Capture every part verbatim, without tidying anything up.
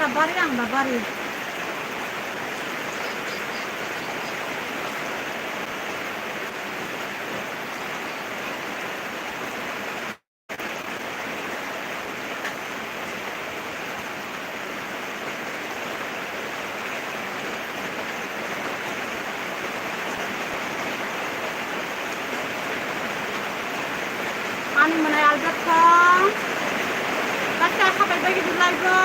Bari ang da bari. Ani mwnai aljakkha. Kaisa habai bai gidi laibo.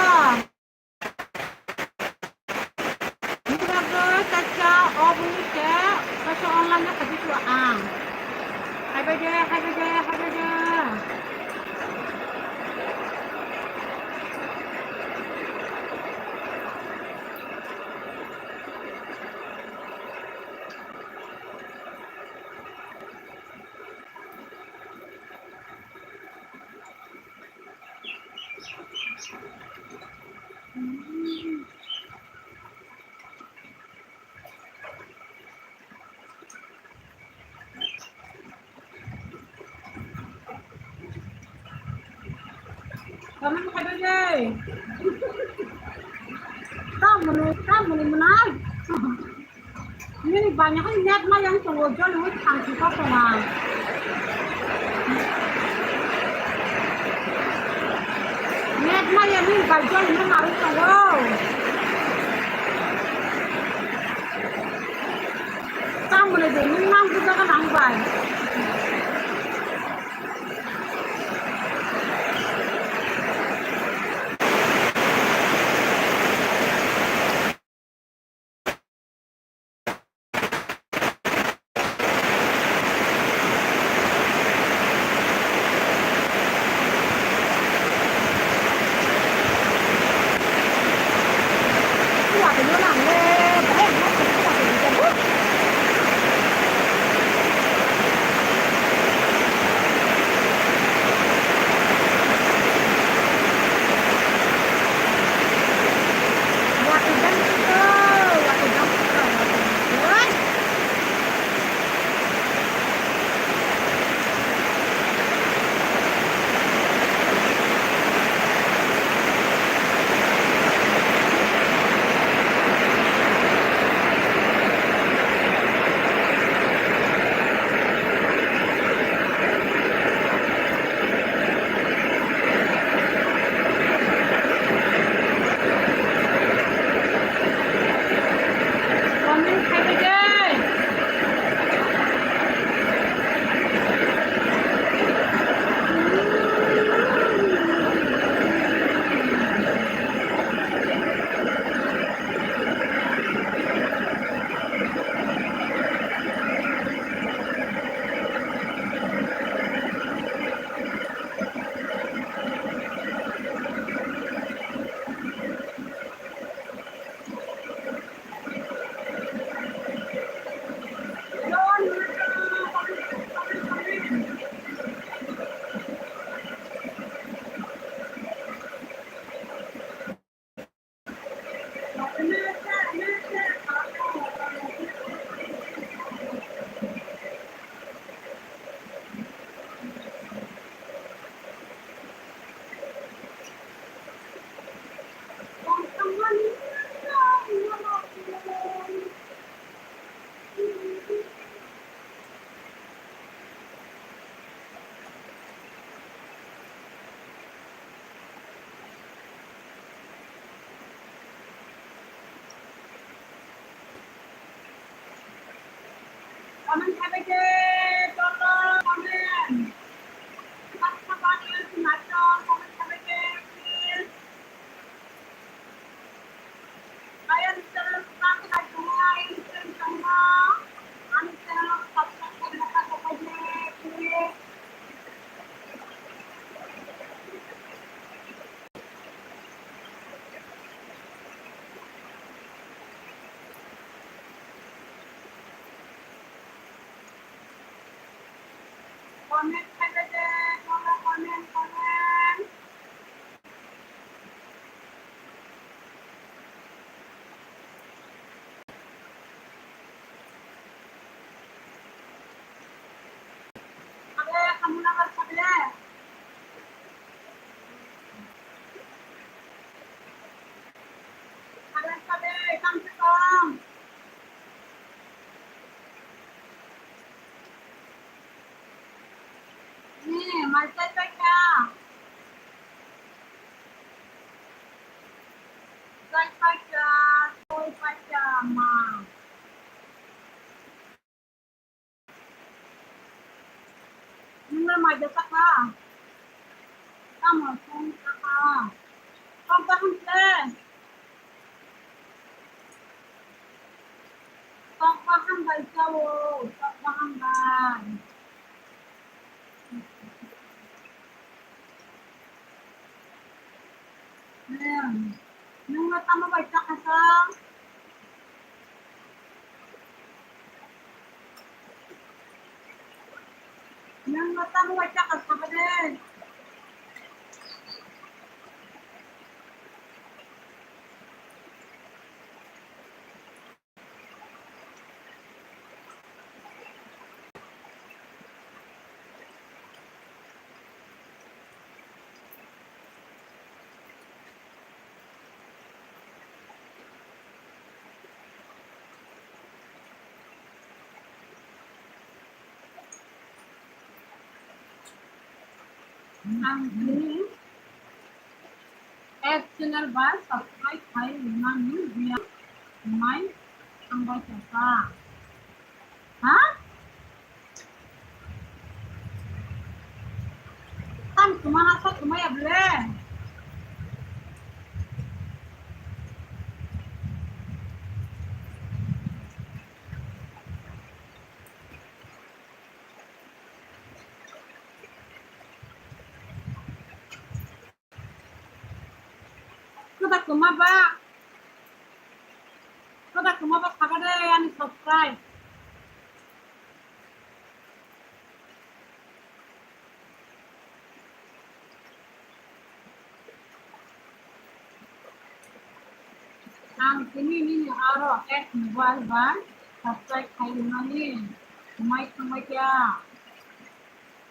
Nukjakgo kaisa obo ni se kaisa online no khachi su ang. Haibai de, haibai de, haibai de. Tamani khabai de. Tamani, tamani mwnai. Nini banya hai net ma yang tongo, joli wi thang si kok tonga. Net ma yang nini bai joli ma narwi tongo. Tamani de, nini mang bujaga nang bai. Comment khabai de, tolo comment. Comment khabai de, please. Mai chai paikha. Chai paikha, chai paikha, ma. Nungna mai da chakha? Tamo song chakha? Kok baham khe? Kok baham bai chao, kok baham bai. Nung, nungno tamo bai chakha sa? Nungno tamo bai chakha sa de? Ang ini app channel ba subscribe khai rimani biya mai thangbai kha. Ha? Tang tumana sa tumaya ble. Kada kuma ba? Kada kuma ba khaga de ani subscribe. Ang tini nini aro ek mobile ba subscribe khai rimani. Kumai kumai kya?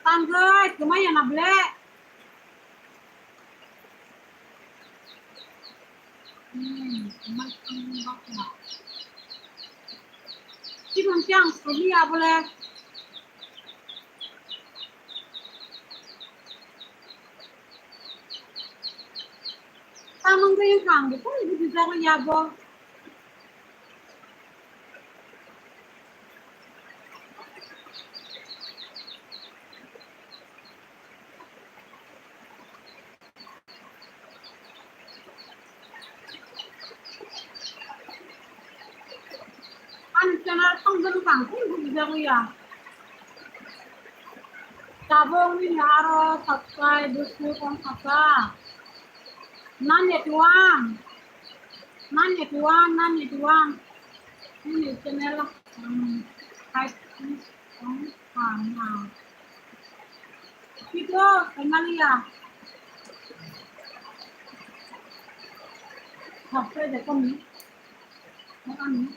Tangoi kumai yana ble. Hmm, kumai kumai bakla. Sibong kyang suli abole. Tamang khe wngkha ang bo koi bwtwi jagwi yabo. Ani channel tongthok bang khe bujagwi ya. Tabuk nini aro subscribe bwswk wng kha sa. Nine eighty one. Nine eighty one, nine eighty one. Nini channel, um, five six wng kha na. Kito, Somalia. Subscribe de kami. Kami.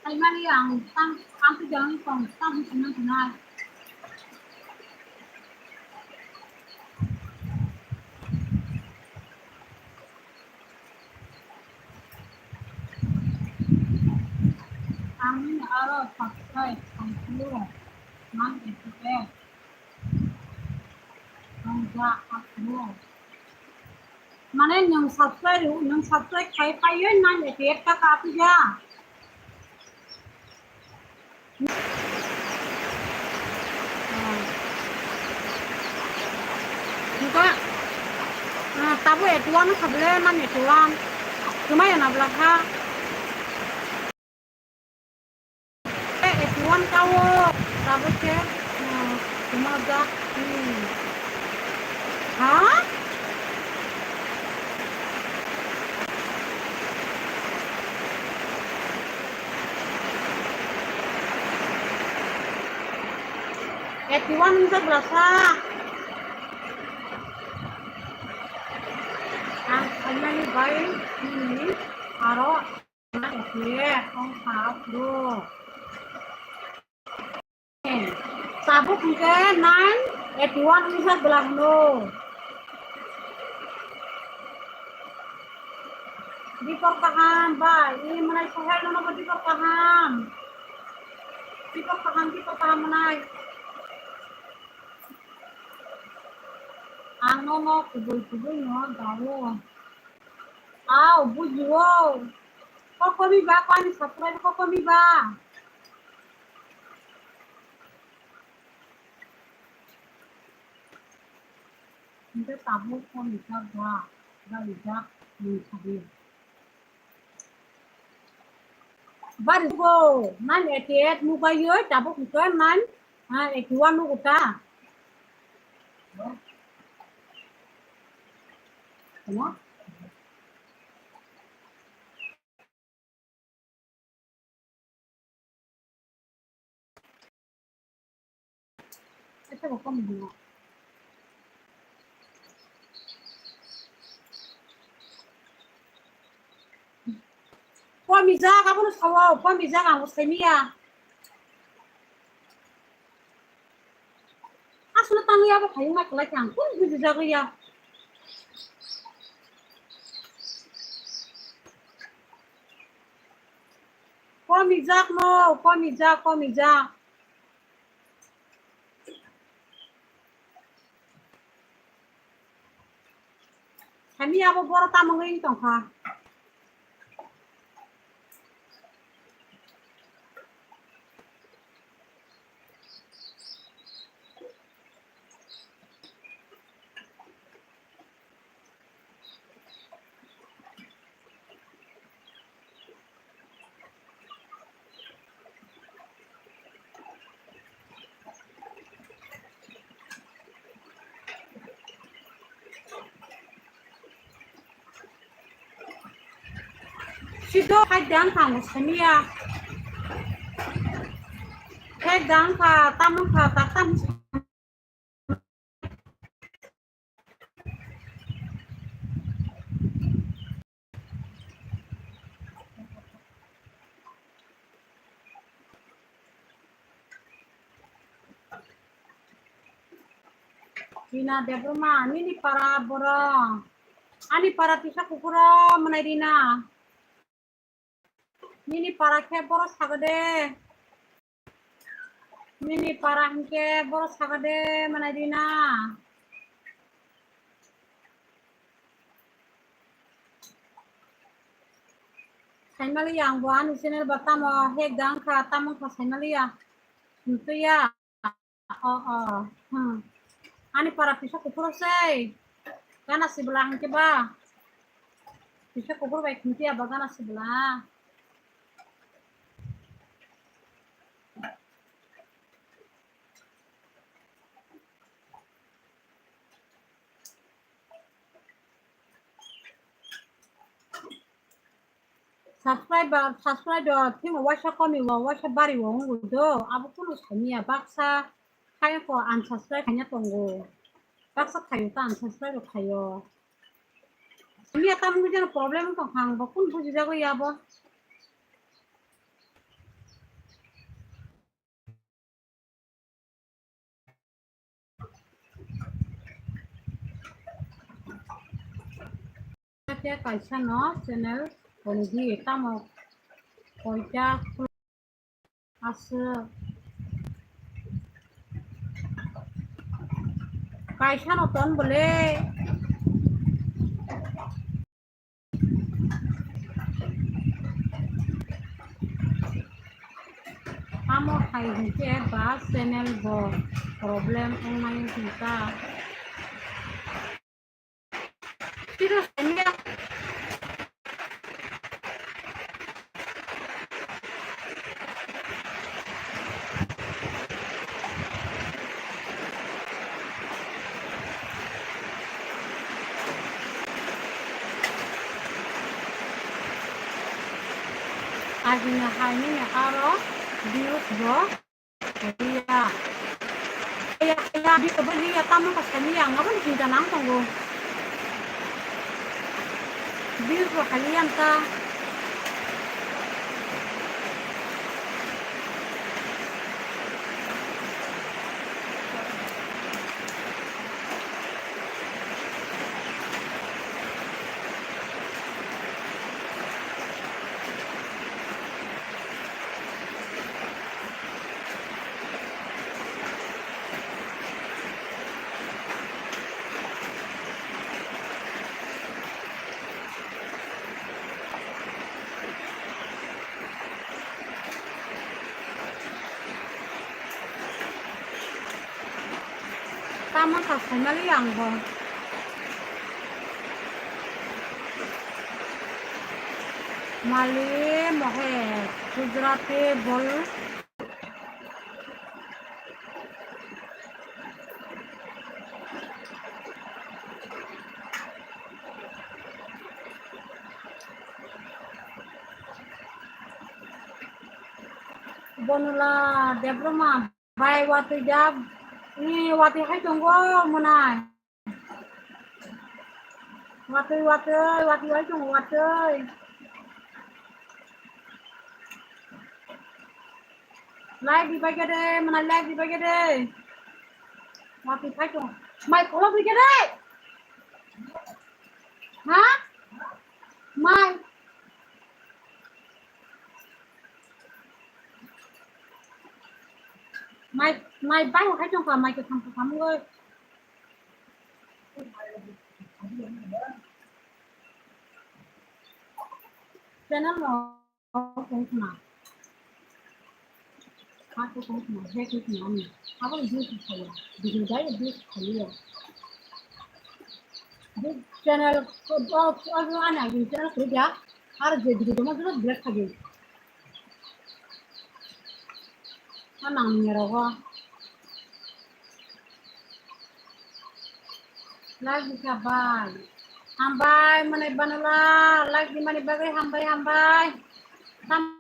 Somalia ang tang, ang tu jangan kong, tang, tang, tang. Ang nini aro subscribe tangkhu man ekhe tongja akhu. Mane nwng subscribe, nwng subscribe khai paiyo nang ekhe ekta ka pija. Nungkha, ah, tabuk eighty one kha bwle, man eighty one. Kwmai ya na bwla kha. Eh, eighty one ka o, tabuk khe, ah, kwma jak, hmm. Ha? Eighty one wngkha bwlasa. Ang khaimani bai nini aro eighty eight wngkha bro. Tabuk hwnkhe nine eighty one wngkha bwla hwno. Dipor kaham bai, i mwnai Sohel nono bo dipor kaham. Kiko kaham, kiko kaham manai. Ang no no kubui kubui no dawo. Aw, bujiwo. Kokomi ba, ko ani subscribe kokomi ba. Hingke tabuk phone rijak ba, ba rijak nwng sabi. Bari go, nine eighty eight nukaiyo, tabuk hingke nine, ah, eighty one nugo ta. Tamo? Pamijak, abono sawo, pamijak, ang bo saimiya. Aswkno tangwi abo hayung nai kwlai kha, ang kunu bujijagwi ya. Komijak no, komijak, komijak. Sami abo boro tamungwi tongkha. Sido hai dang kha ang bo samiya. Hai dang kha, tamung kha, tak tam. Rina Debbarma, nini para borok. Ani para tisa kuphuru mwnai Rina. Nini para khe boro sago de. Nini para hinkhe boro sago de mwnai Rina. Saimaliya ang bo ani channel ba tamo hek dang kha, tamo kha saimaliya. Ntuya. O, o, hmm. Ani para tisa kuphuru sei. Gana sibla hingke ba. Tisa kuphuru bai khunti aba gana sibla. Subscriber, subscriber, timo waisa komi o, waisa bari o wngwi do, abo kunu samiya, baksa khayo ko unsubscribe khaina tongo, baksa khayo ta unsubscribe khayo. Samiya tamni jeno problem tong kha, ang bo kunu bujijago ya bo. Khe kaisa no channel tongdi, tamo koita aswk kaisa no ton bole. Tamo hai hinkhe ba channel bo problem wngnai hinkha. Agini hai nini aro views bo. Iya. Iya, iya, di kebo iya, tamo ka sani yang, apa ni cinta nang tunggu. Di ko kali yang ta. Tamo ta saimali ang bo. Mali mohe Gujarati bol. Bonula Debroma. Bai watwi da, ni watwi hai tongo mwnai. Watwi, watwi, watwi hai tongo, watwi. Like di bai gede, mwnai like di bai gede. Watwi hai tongo. Mai kholo di gede. Ha? Mai. Mai, mai bai hai tong ka, mai ke tham tham ngoi. Channel no kong khna. Ako kong khna, he kong khna ani. Abo view khayo. Video dai view khayo. Channel ko, o, o, ani channel ko ya. Ar je video ma jero black khayo. Anang ni rogo. Like di kha bai. Hambai mane banala, like di mani bagwi hambai, hambai. Tam-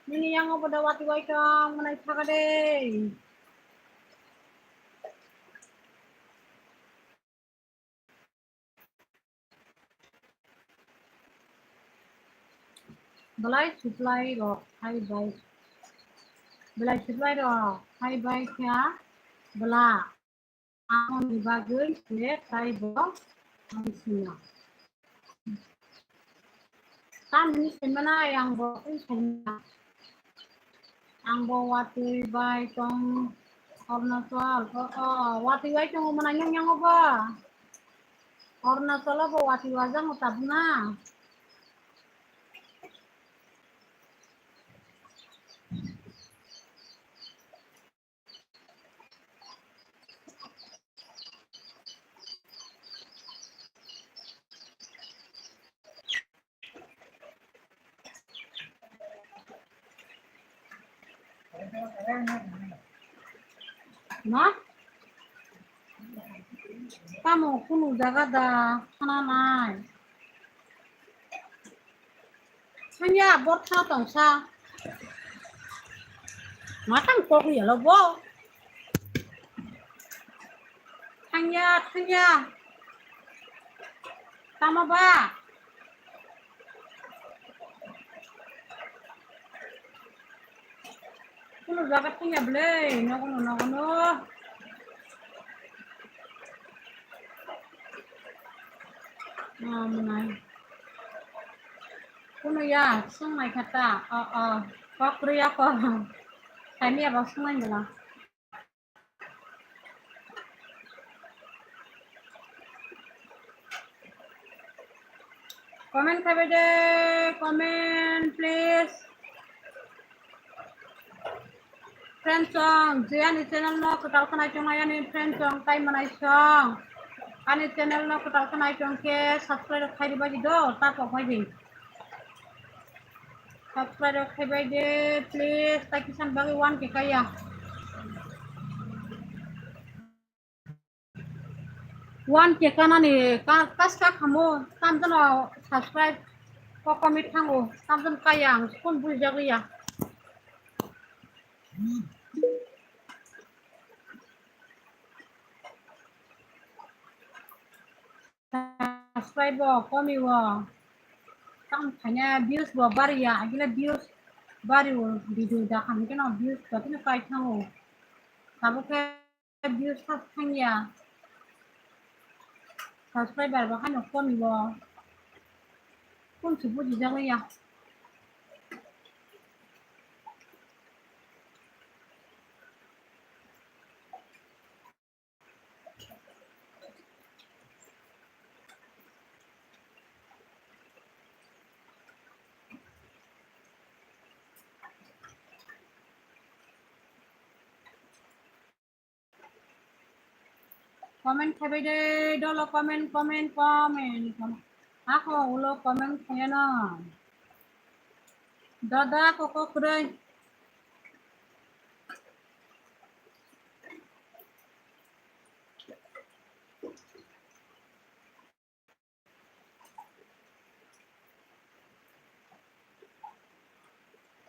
Nini yang obo da wati wai tong, mwnai thaga de. Belai supply rok hai bai. Belai supply rok hai bai kha bela. Amoni bagwi se taibo ang sina. Tamni saimana ang bo twi saimana. Ang bo watwi bai tong Arunachal. O, o, watwi bai tongo mwnai nung yango ba. Arunachal bo watwi wajango tabuna. Ma? Tamo kunu jaga da khana nai. Thangya bortha tongsa. Ma tang kok yalo bo. Thangya, thangya. Tamo ba? Kuno jaga thangya bwle, nogono, nogono. Amonai. Kuno ya, swngnai kha ta. O, o. Kok rwya kok. Saimanya bo swngnai bwla. Comment khaibai de, comment please. Friend song, je ani channel no kwtal khnai tongnai ani friend song, tai mwnai song. Ani channel no kwtal khnai tong khe subscribe khai di bagwi do, ta kok bai di. Subscribe rok khaibai de, please, ta kisan bagwi one K kaya. One K kanani ka-, kaska khamo, tamjano subscribe kokomit thango, tamjano kaya ang, kun bujak ya. Subscribe bo komi o. Tang thanya views bo bari ya, agila views bari o, video da khan keno views ba keno kai thango. Sabo khe views sa thang ya. Subscriber ba kano komi o. Kun su buji jalo ya. Comment khaibai de, dolo comment, comment, comment, comment. Ako ulo comment khaiya no. Dada koko kwrwi.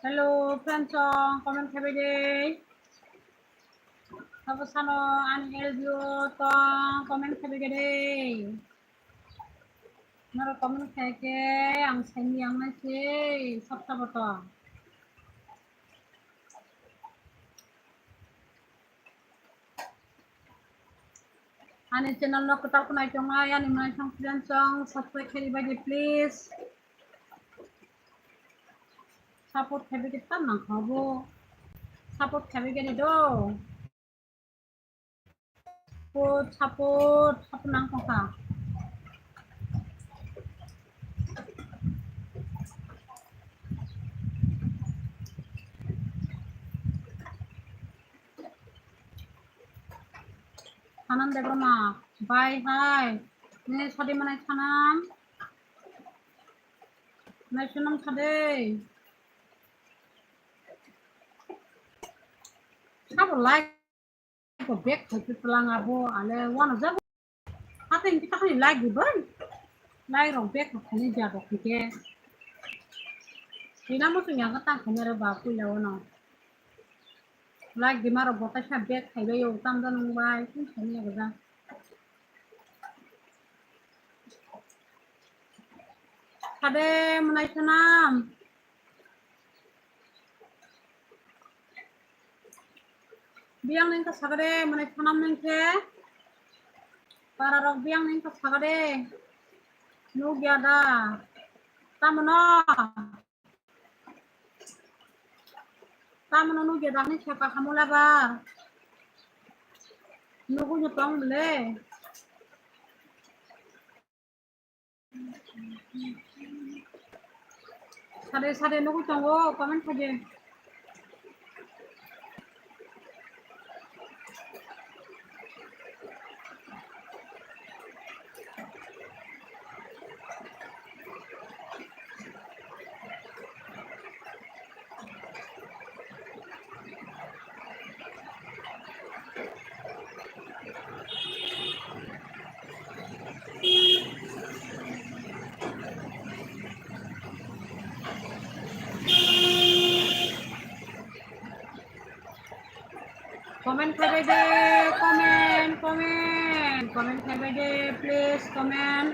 Hello, friend song, comment khaibai de. Sabo sano ani L B O tong, comment khaibai de. Noro comment khaikhe ang saini yang nai se, sabta bo tong. Ani channel no kwtal kwnai tongnai, ani mwnai song friend song subscribe khairi bai di, please. Support khaibai di, tam nang kha bo. Support khaibai di do. Support, support, support nang kha. Sanan Debbarma, bye, hi. Nini sadi manai Sanan. Nai Sanan sadi. Sabo like ko back khai pe pelang abo ale wano jago. Hata inti takani like di bai. Like rok back khai ni jabo kike. Ina mo sunya ka tang khai ni re ba puila wano. Like di maro bota sa back khai bai yo tam da nung bai. Kun sani ya ga. Sade mwnai Sanam. Biyang neng ka sagade mwnai Sanam neng khe. Para rok biyang neng ka sagade. Nugya da. Tamono. Tamono nugya da ni sepa hamula ba. Nugu nyotong le. Sade sade nugui tongo, comment khaidi. Comment khaibai de, comment, comment, comment khaibai de, please comment.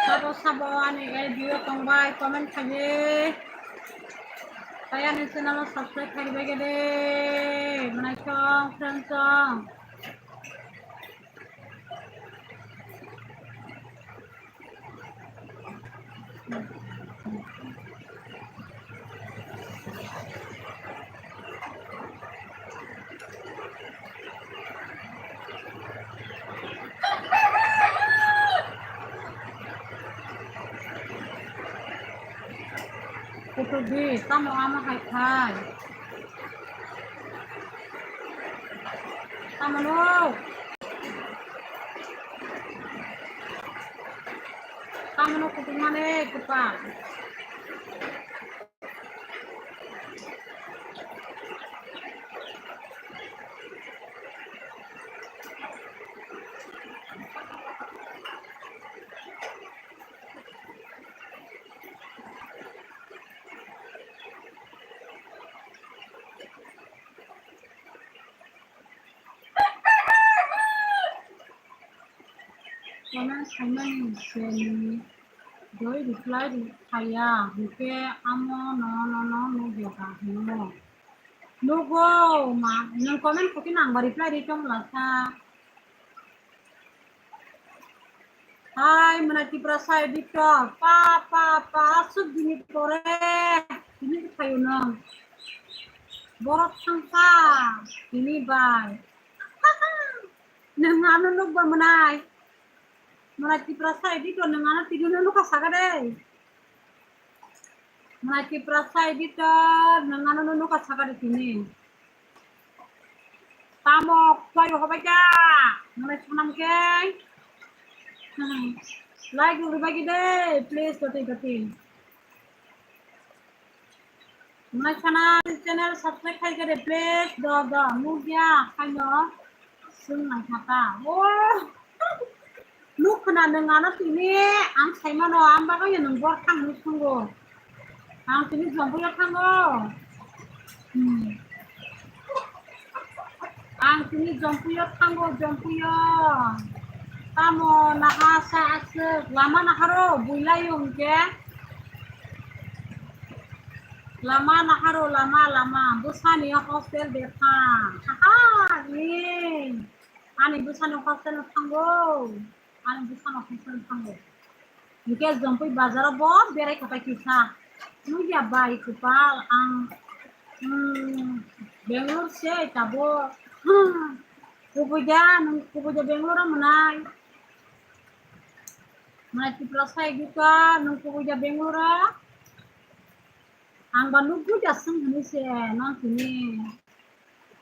Sabo sabo ani L B O tongbai comment khaidi. Tai ani channel o subscribe khaibai gede. Mwnai song, friend song. Kutuk di, tamo ama hai khai. Tamo no. Tamo no kutuk mane kupa. Comment khaimani se ni doi reply ri khaiya, hwnkhe amo no, no, no, nugya ba hino. Nugo ma, nwng comment khaikhe nangba reply ri tong lasa. Hai, mwnai Tiprasa editor, pa, pa, pa, aswk dini pore, tini khayo nwng. Borok thangkha, tini bai. Nwng ano nukba mwnai. Mwnai Tiprasa editor nwng ano tini no nukha saka de. Mwnai Tiprasa editor, nwng ano no nuka sakari tini. Tamo, kwai rw hobai kha? Mwnai sanam khe? Hmm. Like rw bai khe de, please, doti doti. Mwnai sana channel subscribe khai khe de, please, do do, nukya, khaino. Swng nai kha ta. O. Nuk khna nwng ano tini ang saimano, ang bagwi nwng bor thang hinwi swngo. Ang tini Jompuio thango. Hmm. Ang tini Jompuio thango, Jompuio. Tamo naha sa aswk lama naharo builai hwnkhe. Lama naharo lama lama bwsani hostel de thang. Haha, ni. Ani bwsano hostel thango, ani bwsano hostel thango. Hingke Jompui bazaro bo berai khapai kisa. Nugya bai kwpal ang, hmm, Bangalore se tabo. Hmm, kubui da, nung kubui da Bangalore mwnai. Mwnai Tripura sai gita, nung kubui da Bangalore. Ang ba nugui da sung hini se, non tini.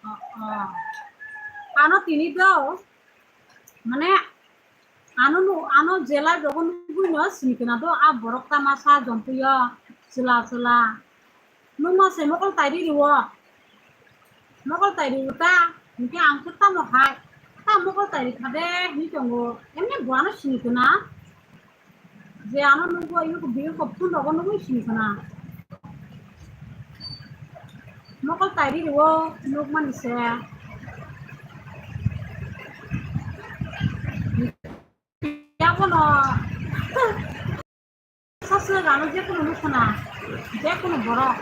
O, o. Ano tini do, mane, ano nu, ano jela jogo nugui no sini kena do, a borok tamasa Jompuio, chwla chwla. Nungma se mokol tairi riwo. Mokol tairi ta, hingke ang khe tamo hai. Ta mokol tairi kha de, hini tongo. Emne bo ano sini kena. Je ano nukgo, ayuk biyo ko phun rogo nugui sini kena. Mokol tairi riwo, nukmani se. Yabono. Saswk ano jekunu nukuna, jekunu borok.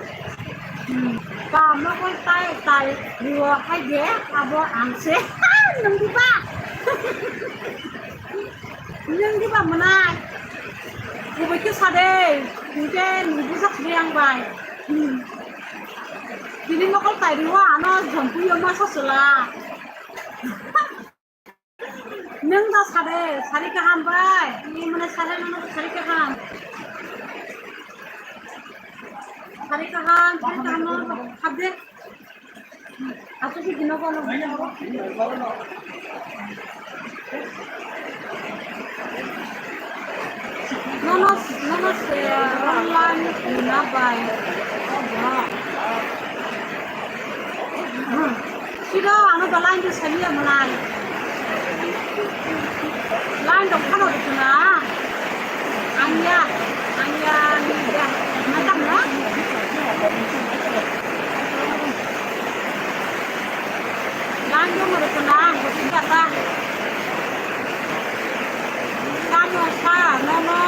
Hmm, ta mokol tai, tai riwo hai de, abo ang se. Nung diba? Nung diba mwnai? Kubui khe sa de, hingke nung bujak de ang bai. Hmm. Tini mokol tai riwo ano Jompuio masa sela. Nung da sade, sari kaham bai. Ni mane sade nung sari kaham. Sari kaham, sari kaham nung habde. Aku sih gino kono. Nono, nono se online na bai. Sida ano da line de saliya mwnai. Line do phano de na. Anya, anya ni de. Matam na. Line do mo de na, go sida ta. Tamo sa, nono.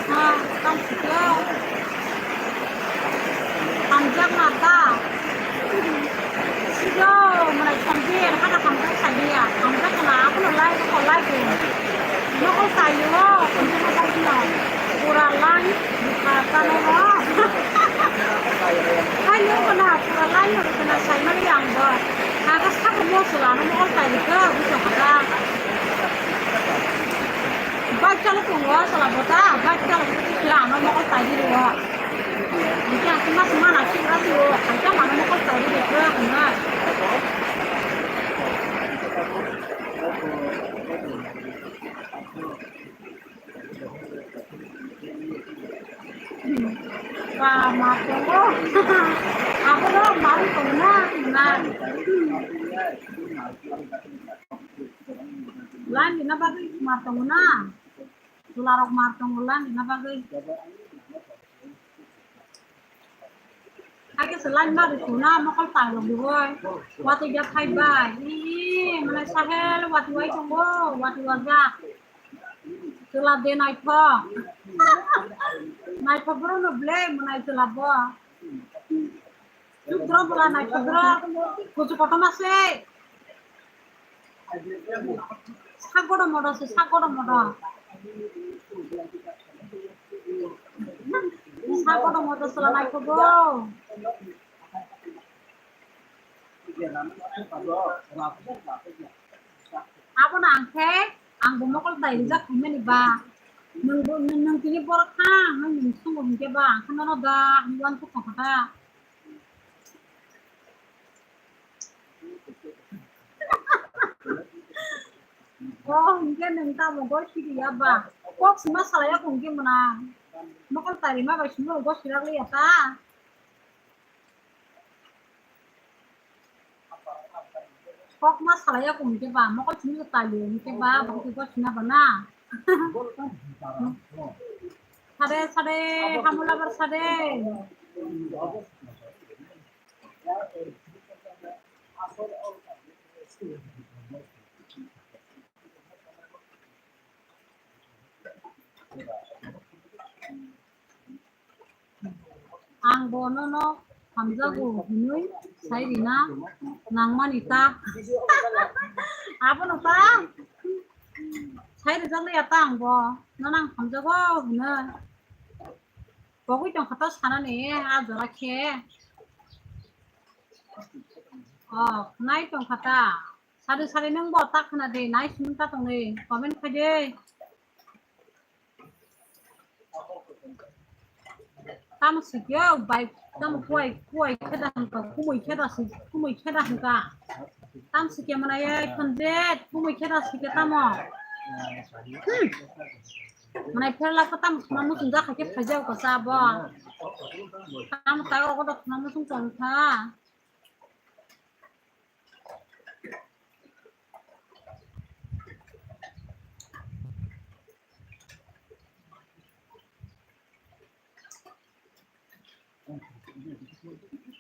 Ha, tamo sida. Hamjak na ta. Sido, mwnai samjir, hana hamjak sabiya. Hamjak na, apono lai ko, lai ko. Nokol sayo, kunjung nokol sino. Pura lai, buka tano no. Hai, nung kena pura lai, nung kena sai mari ang bo. Naga sabo mo sula, nokol sayo ko, buka kata. Bike chalo tongo, sala bota, bike chalo tongo, ano mokol taidi ro. Hingke ang sima sima na sik ra sio, ang ta mano mokol taidi ro, ang na. Ba, ma tongo. Abo ro, ma tongo na, na. Line rina bagwi ma tongo na. Chwlarok mar tongo line rina bagwi. Hakhe se line ma rwkho na mokol tairok rwui. Watwi ya phai bai. Ii, mwnai Sahel watwi wai tongo, watwi wajak. Chwla de naithok. Naithok borokno ble mwnai chwla bo. Chukdro bwla naithokdro. Kuchu kotorma se. Sak godo modo se, sak godo modo. Sak godo modo sela naithogo. Abono ang khe, ang bo mokol tai rijak phaimani ba. Nwng bo, nwng, nwng tini borok kha, nwng nwng sungo hinkhe ba, ang khe nono da, ang wan khe tongkha da. Oh, hinkhe nwng tamo gor sidi ya ba? Kok sima salai ya kong khe mona. Mokol tari ma bai sima gor sirak le ya ta. Kok ma salai ya kong khe ba? Mokol sima tali khe ba, bang khe gor sina ba na. Sade, sade, hamula bar sade. Ang bo nono hamjago hinui sai rina nangmani ta. Abono ta sai rijak le ya ta ang bo. Nono ang hamjago hinui. Pogwi tongkha ta sanani a jora khe. Oh, nai tongkha ta. Sari sari nwng bo ta khna de, nai simi ta tong de, comment khai de. Tamo sikya bai, tamo kuai, kuai kheda hangka, kumui kheda si, kumui kheda hangka. Tam sikya mana ye, khonjet, kumui kheda sikya tamo. Hmm. Mana pherla ko tamo khna musung ja kha khe phajao ko sa bo. Tamo ta ko da khna musung tong kha.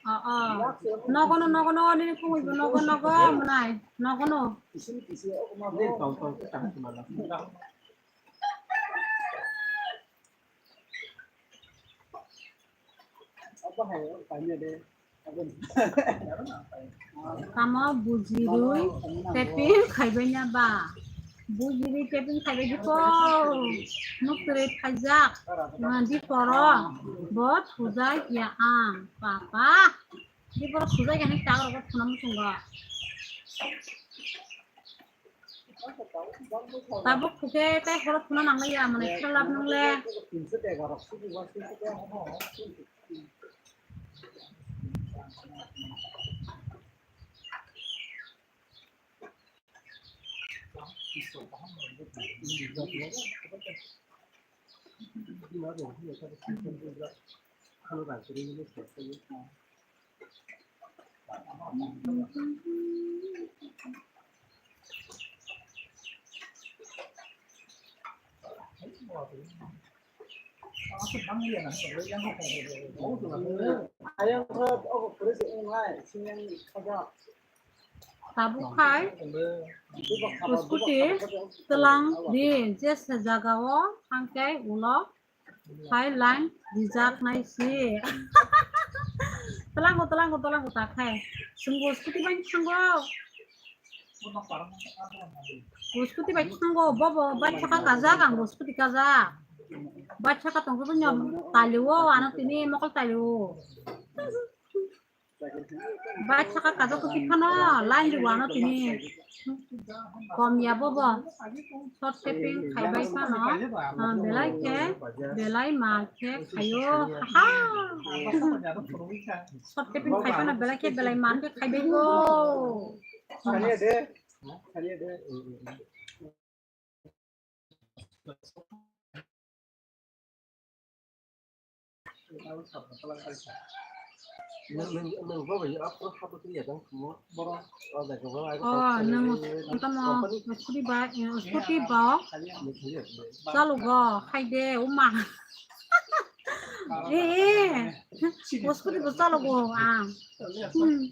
Oh, oh. Nogo no, nogo no, nini kumui bo nogo, nogo, mwnai, nogo no. Tamo bujirui taping khaibai na ba? Bujirui taping khaibai di po. Nuk twerwi phaijak. Di poro bo thujak ya ang. Papa. Di poro thujak ya ni tak rok phuna muchungo. Tabuk khe tei horo phuna nangliya, mane khelap nungle. Tabuk khai scooty tlang di, jesa jaga o hangke ulo. Hai line rijak nai si. Tlango, tlango, tlango ta khai. Sungbo scooty bai thango. Bo scooty bai thango, bobo bai thaka kajak, ang bo scooty kajak. Bai thaka tongkhe bo nyom talio, ano tini mokol talio. Bai thaka kajak khe phano line rwano tini. Kom ya bobo. Short taping khaibai phano, ah, belai khe, belai ma khe khaio. Ha. Short taping khai phano belai khe, belai ma khe khaibai go. Oh, nwng tamo scooty ba, eh, scooty ba. Chalo go, hai de, uma. Eh, eh. Scooty bo chalo go, ah. Hmm.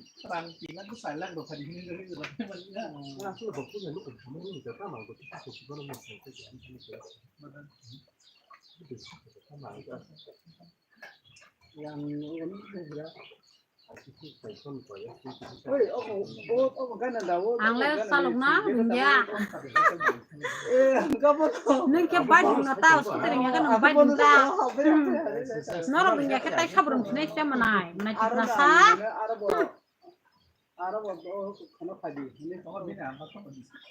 Ang le salok na rungya. Nung khe bai rung na ta, scooty rung ya khe nung bai rung ta. Hmm. Norok rung ya khe tai sabo rung sinai se manai, manai tik na sa.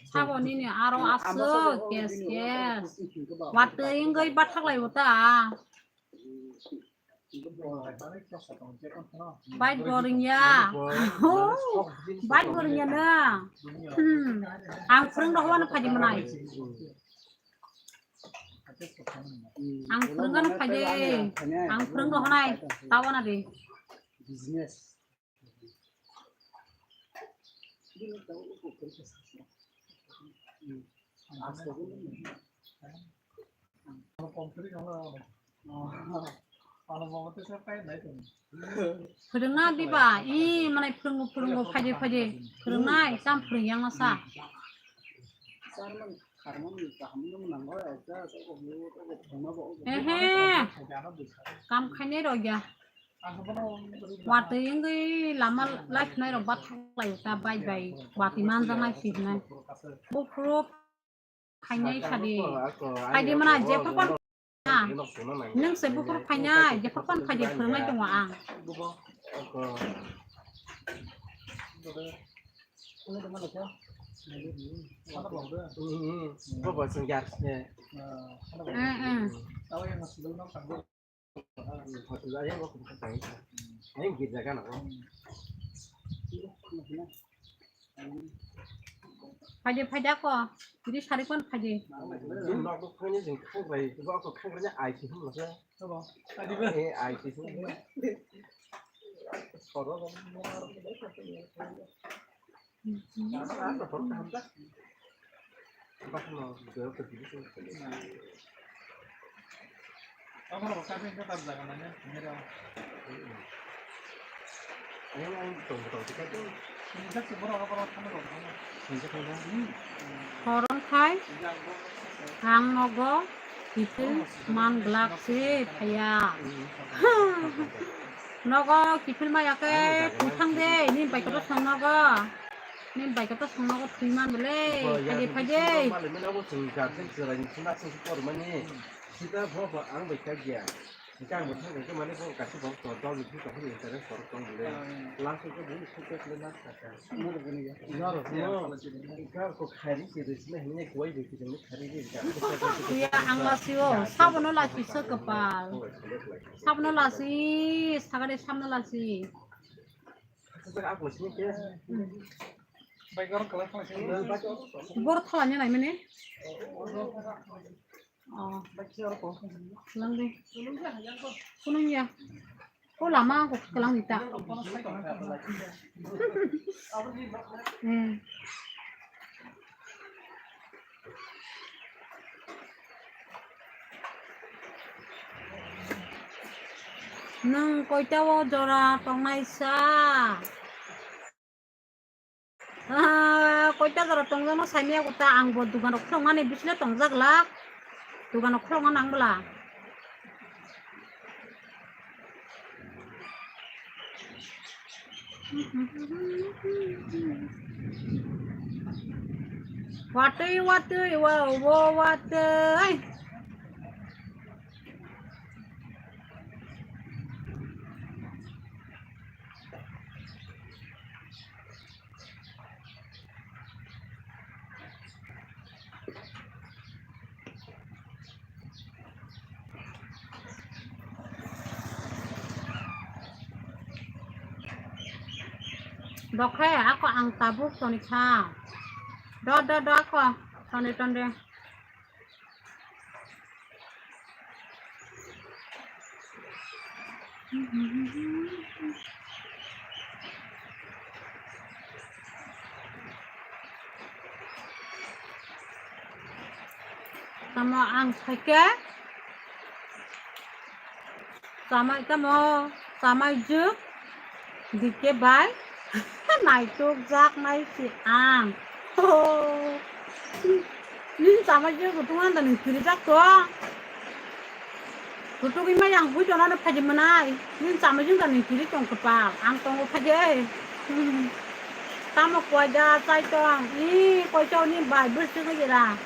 Sabo nini aro aswk, yes, yes. Watwi wngwi bathaklai bo ta. Bike bo ringya. Bike bo ringya na. Hmm. Ang phwrwng rok hwnwi phaidi mwnai. Ang phwrwng rok hwnwi phaidi. Ang phwrwng rok hwnwi. Tawana de. Business. Phwrwngna diba, i manai phwrwngo, phwrwngo, phaidi, phaidi phwrwngnai, cham phwrwng yang sa. Ehe, kam khainai rok ya. Watwi wngwi lama laiphinai rok bathaklai ta bai bai watwi manjaknai si hwnwi. Buphuru phainai sadi. Phaidi mana jephru kon na. Nwng se buphuru phainai jephru kon phaidi phwrwngnai tongo ang. Mm, mm. Phaidi, phaidi ako. Jadi sari kon phaidi. Horon khai ang nogo kiphil man glak se phaiya. Nogo kiphil maya khe thwithang de, nini bai kotor song nogo. Nini bai kotor song nogo thwi man bole. Phaidi, phaidi. Sita bo bo ang bai kha gya. Hingke ang bo thang khe mane bo kaisa bo to dol ni thang khe interest korok tong bole. Last week bo ni khuk khe last kha. Noro no. Gar ko khari ke de sine hine koi de ke de khari de. Kuya ang lasi o, sabono lasi se kepal. Sabono lasi, sagade sabono lasi. Bor thalanya nai mene. Oh. Lang de. Kunung ya. Ko lama ko kelang dita. Hmm. Nwng koita o jora tongnai sa? Ah, koita jora tongjakno saimaya kota, ang bo dugan rok khuloknani bisle tongjaglak. Dugan rok khulokna nang bwla. Watwi, watwi, wa, wo, watwi. Dokhe ako ang tabuk toni kha. Do, do, do ako toni, toni. Tamo ang saike chamai tamo chamai juk dike bai. Naitok jak nai si ang. Nini chamai je kutung anda ni kiri jak to. Kutung ima yang hui jona no phaji manai. Nini chamai jung da ni kiri tong kepal. Ang tongo phaji. Tamo koi da chai tong. Ni koi chao ni bai bus jung jira.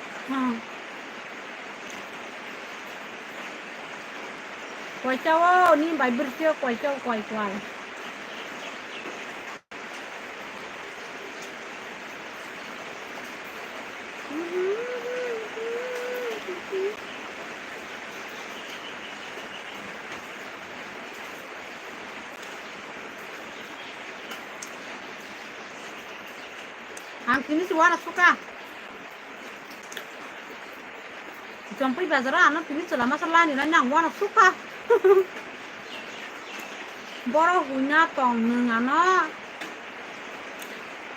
Koi chao ni bai bus koi chao koi koi. Ang tini se uanw suka. Chompui bazar o ano tini chwla masa lani rani ang uanw suka. Borok huina tong nwng ano.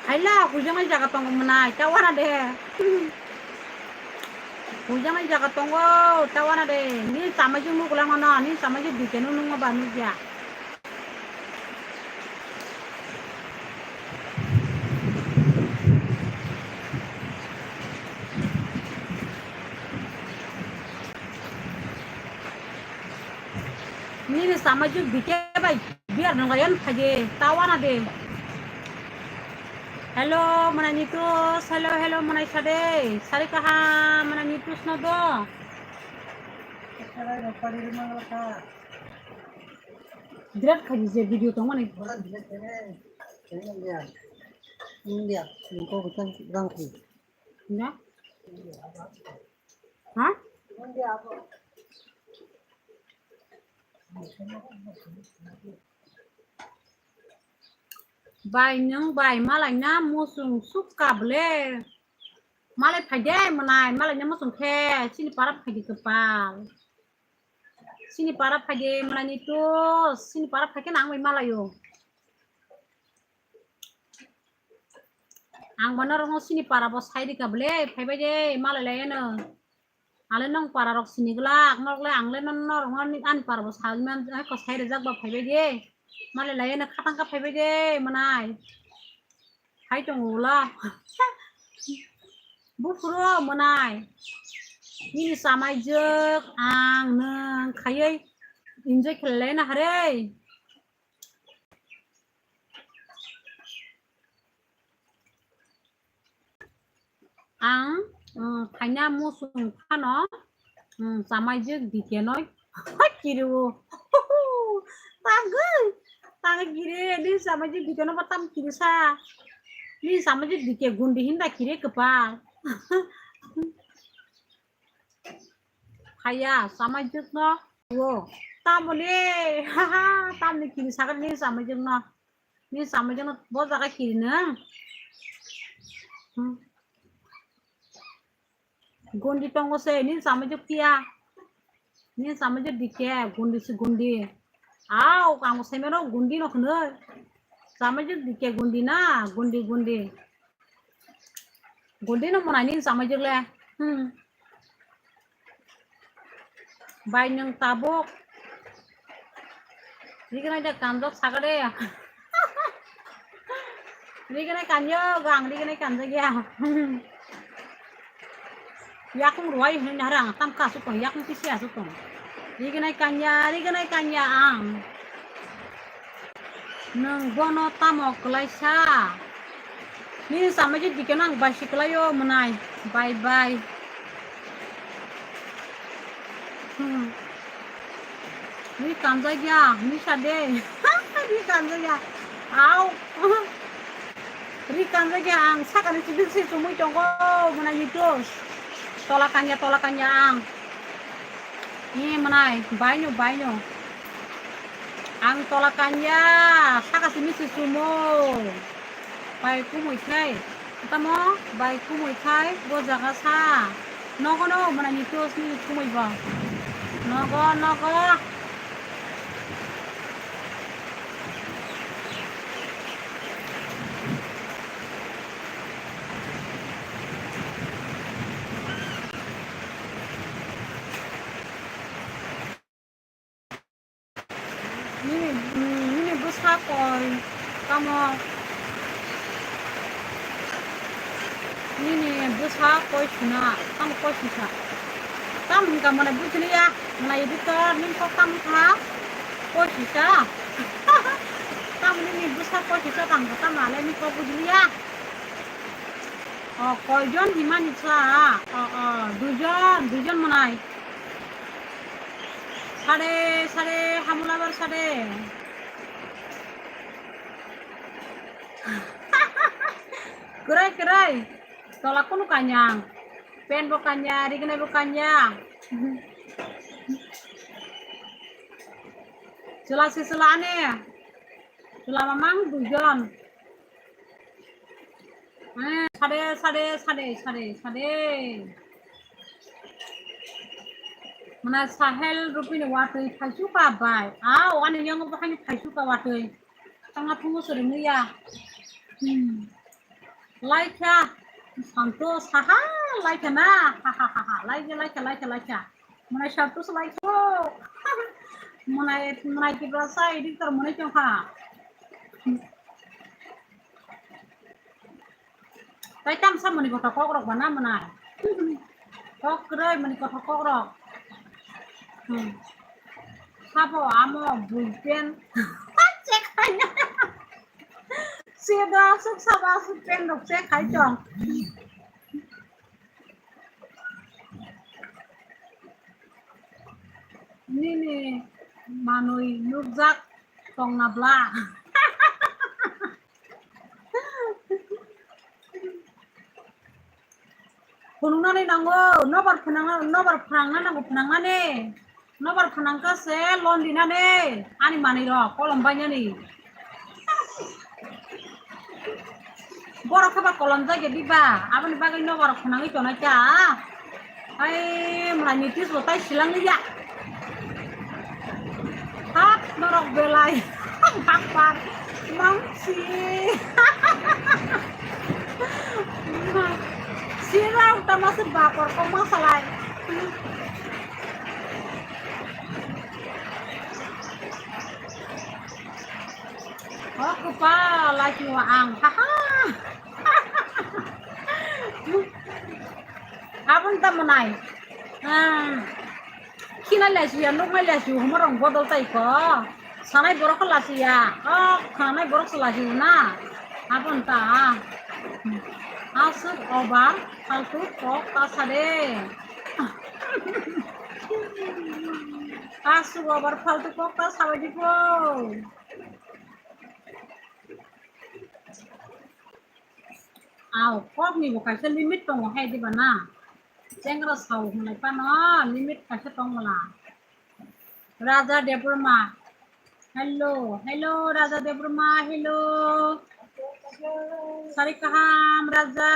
Haila huijaknai jaga tongo mwnai, ta uana de. Huijaknai jaga tongo, ta uana de. Ni chamai jwng nukla mano, ni chamai jwng dike no nungma ba nukya. Nini sama jwk dike bai biar nang layan phaje ta uana de. Hello, mwnai Nitus, hello, hello, mwnai sade, sari kaha, mwnai Nitus no do. Birat khaji je video tongmani. India, India, India, India. Ha? Bai nwng bai malai na musung sukka ble. Malai phaide mwnai, malai na musung khe, chini para phaide kwpal. Chini para phaide mwnai ni to, chini para phaikhe nang bai malaio. Ang bo norokno chini para bo sai rika bwle, phaibai de, malai lai eno. Ale nong para rok sini glak, norok le ang le norok ani para bo sai man, ko sai rejak ba phaibai de. Malai lai eno khatang ka phaibai de, mwnai. Hai tongo ulo. Buphuru mwnai. Nini chamai jwk ang nwng khaiwi enjoy khlai lai na hare. Ang, mm, phaina musung phano, mm, chamai jwk dikenoi. Kiriwo. Tangwi. Tangwi kiri, ni chamai jwk dikeno ba tam kirisa. Ni chamai jwk dike gundi hinda kiri kwpal. Haya, chamai jwk no. Wo. Tamoni. Haha, tamni kiri sakani ni chamai jwk no. Ni chamai jwk no bo jaga kiri no. Hmm. Gundi tongo se, ni chamai jwk phiya. Ni chamai jwk dike, gundi se gundi. Au, ang sai mano gundi no khno. Chamai jwk dike gundi na, gundi, gundi. Gundi no mwnai ni chamai jwk le. Hmm. Bai nwng tabuk. Rignai da kanjak saga de. Rignai kanyo, gang rignai kanjak ya. Yakung ruwai hwnwi nahar ang tam ka asuk tong, yakung kisi asuk tong. Rignai kanya, rignai kanya ang. Nwng bono tamo kwlaisa? Nini chamai je dikeno ang bai si kwlaio mwnai. Bye bye. Hmm. Ni kanjakya, ni sa de. Ni kanjakya. Au. Ri kanjakya ang sakani chibisi chumui tongo mwnai YouTube. Tola kanya, tola kanya ang. Ni mwnai, baino, baino. Ang tola kanya, saka simi si chumo. Bai kumui khai. Tamo, bai kumui khai, bo jaga sa. Nogo no, mwnai ni tos ni kumui bo. Nogo, nogo. Nini, mm, nini bwsa koi tamo? Nini bwsa koi sina, tamo koi sisa? Tamo hwnka mane bujiliya, mane editor, nini kok tamo kha? Koi sisa? Tamo nini bwsa koi sisa tamo, tamo ale nini kok bujiliya? O, koijon himani sa? O, o, duijon, duijon mwnai. Sade, sade, hamulabar sade. Kwrai, kwrai. Tola kunu kanyang. Pen bo kanya, rignai bo kanya. Chwla se chwla ani. Chwla mamang duijon. Eh, sade, sade, sade, sade, sade. Mana Sahel Rupini watwi phaisu ka bai. Au, ani yango bahani phaisu ka watwi. Tanga phungo sori muya. Hmm. Laikha, santo saha, laikha na, ha, ha, ha, ha, laikha, laikha, laikha, laikha. Mwnai santo se laikha. Mwnai, mwnai kibra sa, editor mwnai chong ha. Tai tamsa mani kothok kokrok bana mwnai. Kok kwrwi mani kothok kokrok. Hmm. Sabo amo buipen. Check khaina. Sida aswk sabo aswk pen rok check khai tong. Nini manwi nukjak tongna bla. Phunuknani nango, nobar phunangna, nobar phunangna nango phunangnani. Nobar phunangkha se loan dinani, ani manwi rok kolom bainani. Borok khe ba kolom jagya diba, aboni bagwi nobar phunangwi tonai ta. Hai, mwnai Nitish bo tai silang ya. Hap, norok belai. Hapar. Mangsi. Sira utama se bapor koma salai. Oh, kepala cua ang. Haha. Abon ta mwnai. Ah. Khina lasiya, nuknai lasiya, humorong bodol tai ko. Sanai borok khe lasiya. Oh, khanai borok se lasiya na. Abon ta. Aswk obar, faltu kok ta sade. Aswk obar, faltu kok ta sabai di ko. Au, kokni bo kaisa limit tongo hai diba na? Chengra sao hwnwi phano limit kaisa tong mala. Raja Debbarma. Hello, hello, Raja Debbarma, hello. Sari kaham, Raja.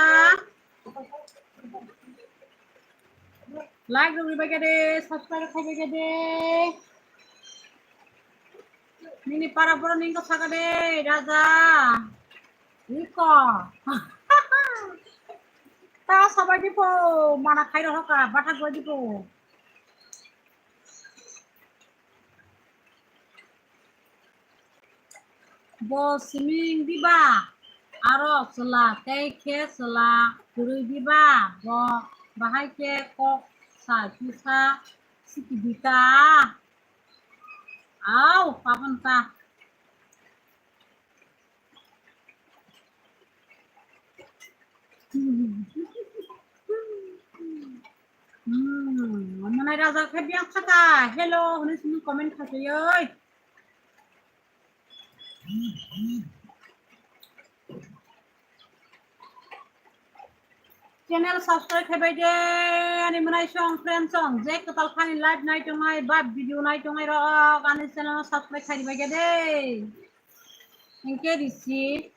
Like rok ribai khe de, subscribe khai bai khe de. Nini para borok ni wngkha saka de, Raja. Iko. Ta sabai di po, mana khai rok hoka, bata goi di po. Bo siming diba? Aro chwla tei khe chwla kwrwi diba? Bo bahai khe kok sa kisa siki dita. Au, pabon ta. Hmm, omonai Raja khe biyang saka. Hello, hwnwi simi comment khaisayoi. Channel subscribe khai bai de, ani mwnai song, friend song, je kwtal phani live nai tongnai, ba video nai tongnai rok, ani channel subscribe khai bai de. Hinkhe risi,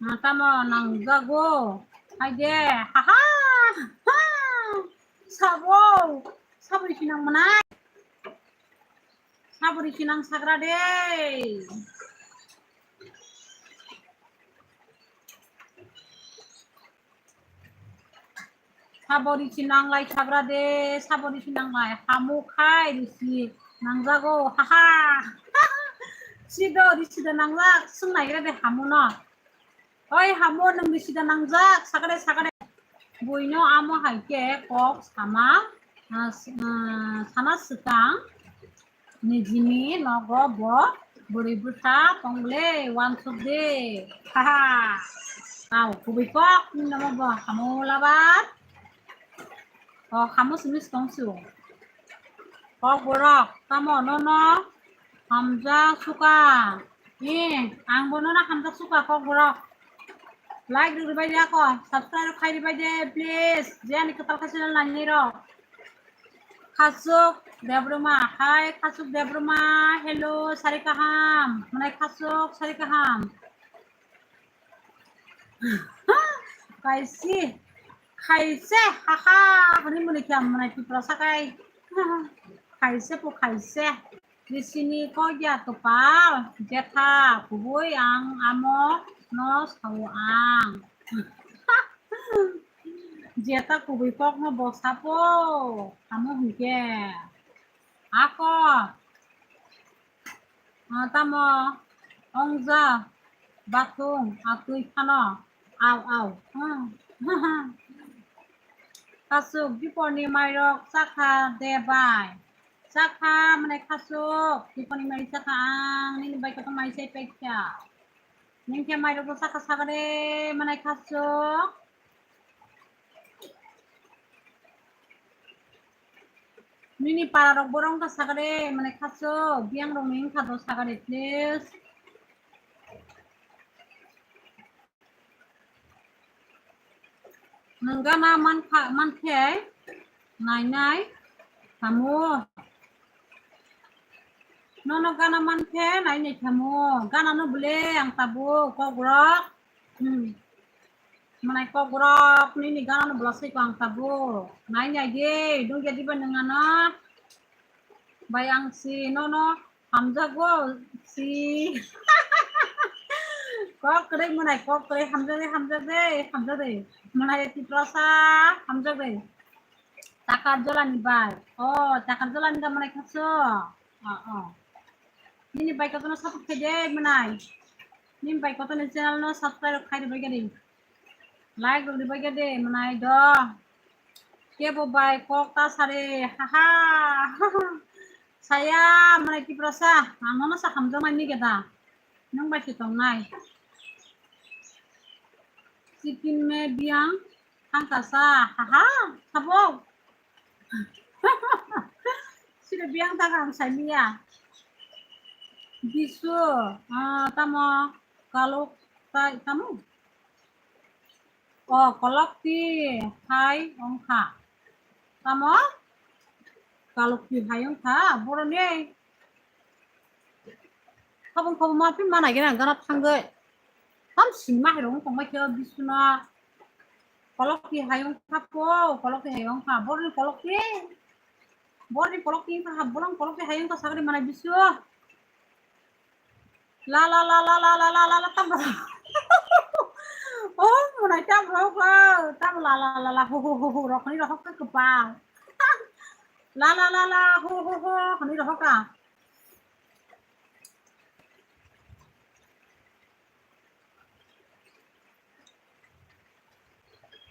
ah, tamo nangjago, hai de, ha ha, ha, sabo, sabo risi nang mwnai. Sabo risi nang sagra de. Sabo risi nang lai sagra de, sabo risi nang lai. Hamu khai risi nangjago, ha ha. Sido risi da nangjak, sung naigra de hamu no. Oi, hamo nwng bisi da nangjak, sakare, sakare. Buino amo hai khe kok sama, ah, s-, ah, sana swkang nijini nogo bo bwrwi bwsa tong le uansuk de. Haha. Tao kubui kok ni nomo bo hamo labar. O hamo simi tong su. Kok borok tamo nono hamjak suka. Eh, ang bono na hamjak suka kok borok. Like rwgwi bai de ako, subscribe khai rwgwi bai de, please. Je ani kwtal kha channel nai nai rok. Khasuk Debruma, hi Khasuk Debruma, hello, sari kaham, mwnai Khasuk, sari kaham. Kaisi, khaise, haha, hwnwi mwnwi khe mwnai Tiprasa kai. Khaise po khaise. Bisini kok ya kwpal, jetha kubui ang amo no sao ang. Jetha kubui kok no bo sapo, amo hwnkhe. Ako, ah, tamo, ongja, bathung, atwi phano, au, au. Hmm. Khasuk, biporni mairok chakha de bai. Chakha mane Khasuk, biporni mai chakha ang, nini bai koto mai sai paikha. Nini khe mairok chakha sagade mane Khasuk. Nini para rok borok wngkha sagade mane Khasuk, biyang rok ni wngkha do sagade please. Nwng gana mankha, mankhe nainai tamo. Nono gana mankhe nainai tamo. Gana no bole ang tabuk kokrok. Hmm. Mwnai kokrok nini gana no bole siko ang tabuk. Nainai de, dungya diba nwng ano. Bai ang si nono hamjago si. Kok kwrwi mwnai, kok kwrwi hamjak de, hamjak de, hamjak de. Mwnai Tiprasa hamjak de. Takar Jolani bai. O, Takar Jolani da mwnai Khasuk. O, o. Nini bai kotono support khai de mwnai. Nini bai kotono channel no subscribe khai de bai gadi. Like rok ribai khe de mwnai do. Kebo bai kok ta sare, haha. Saya mwnai Tiprasa, ang nono sa hamjakmani khe da. Nwng bai se tongnai. Chicken me biyang thangkasa, haha, sabo. Sida biyang thangka ang saimiya. Bisu, ah, tamo, kalok tai tamo. O, kolokti hai wngkha. Tamo? Kolokti hai wngkha, boroni. Habung khabung ma phi manai gana gana thangwi. Tam sini ma hai rong tongbai khe bisuna. Kolokti hai wngkha po, kolokti hai wngkha. Boroni kolokti. Boroni kolokti wngkha, boroni kolokti hai wngkha sagri manai bisu. La la la la la la la la la tam la. Oh, mwnai tam rok, tam la la la la, hu hu hu hu, rok ni rok ka kwpal. La la la la, hu hu hu, ni rok ka.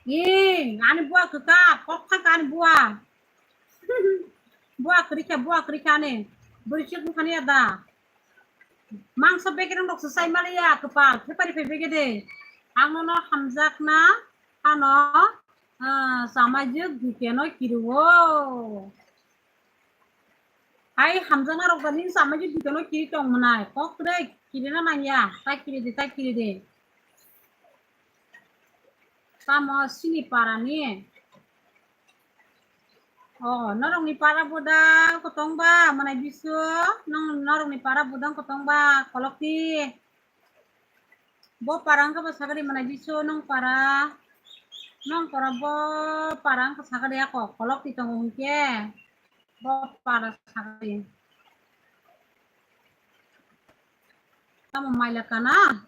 Ni, ani bua kwkak, kok thang ani bua. Bua kwrwi kha, bua kwrwi kha ani. Bwrwi chuk wngkha ni ada. Mangso bekereng rok swsai maliya kwpal, thepari phai bege de. Ang nono hamjakna hano, ah, samajwk dikeno kirio. Hai hamjakna rok da nini samajwk dikeno kiri tong mwnai. Kok kwrwi kirina nangya, tai kiri de, tai kiri de. Tamo sini para ni. Oh, norokni para budang kotong ba, mwnai bisu. Nong, norokni para budang kotong ba, kolokti. Bo para wngkha ba sagri mwnai bisu, nong para. Nong para bo para wngkha sagri ako, kolokti tongo hwnkhe. Bo para sagri. Tamo maila kana?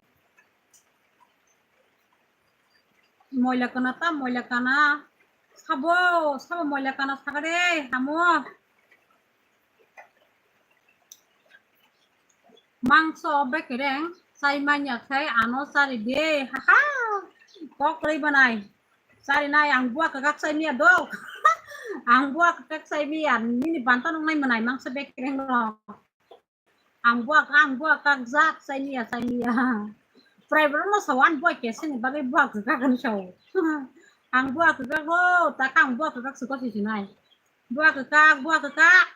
Moila kana ta, moila kana. Sabo, sabo moila kana sagade, hamo. Mangso bekereng, sai manya khai ano sari de, haha. Kok lei banai. Sari nai, ang bua kakak sai miya dok. Ang bua kakak sai miya, nini banta nung nai manai mangso bekereng no. Ang buak, ang buak kakjak, saimiya, saimiya. Prai borok no sao, ang buak kesini bagwi buak kwkak hinwi sao. Ang buak kwkak o, taka ang buak kwkak swkang sisi nai. Buak kwkak, buak kwkak.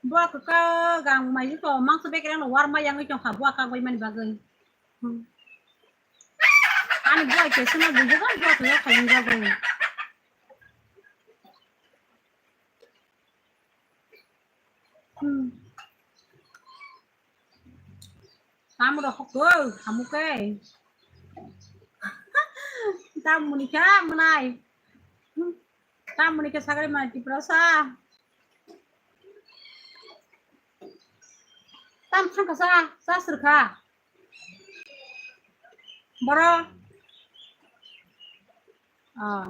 Buak kwkak, ang mai to, mangso bekereng no warma yangwi tongkha, buak kak bai mani bagwi. Ani buai kesuna bujo kan buai kuya khaling jago. Hmm. Tamro hokoi hamuke. Tamuni kha manai. Tamuni kha sagri manai Tiprasa. Tam thangkha sa, sa sirkha. Boro. Ah.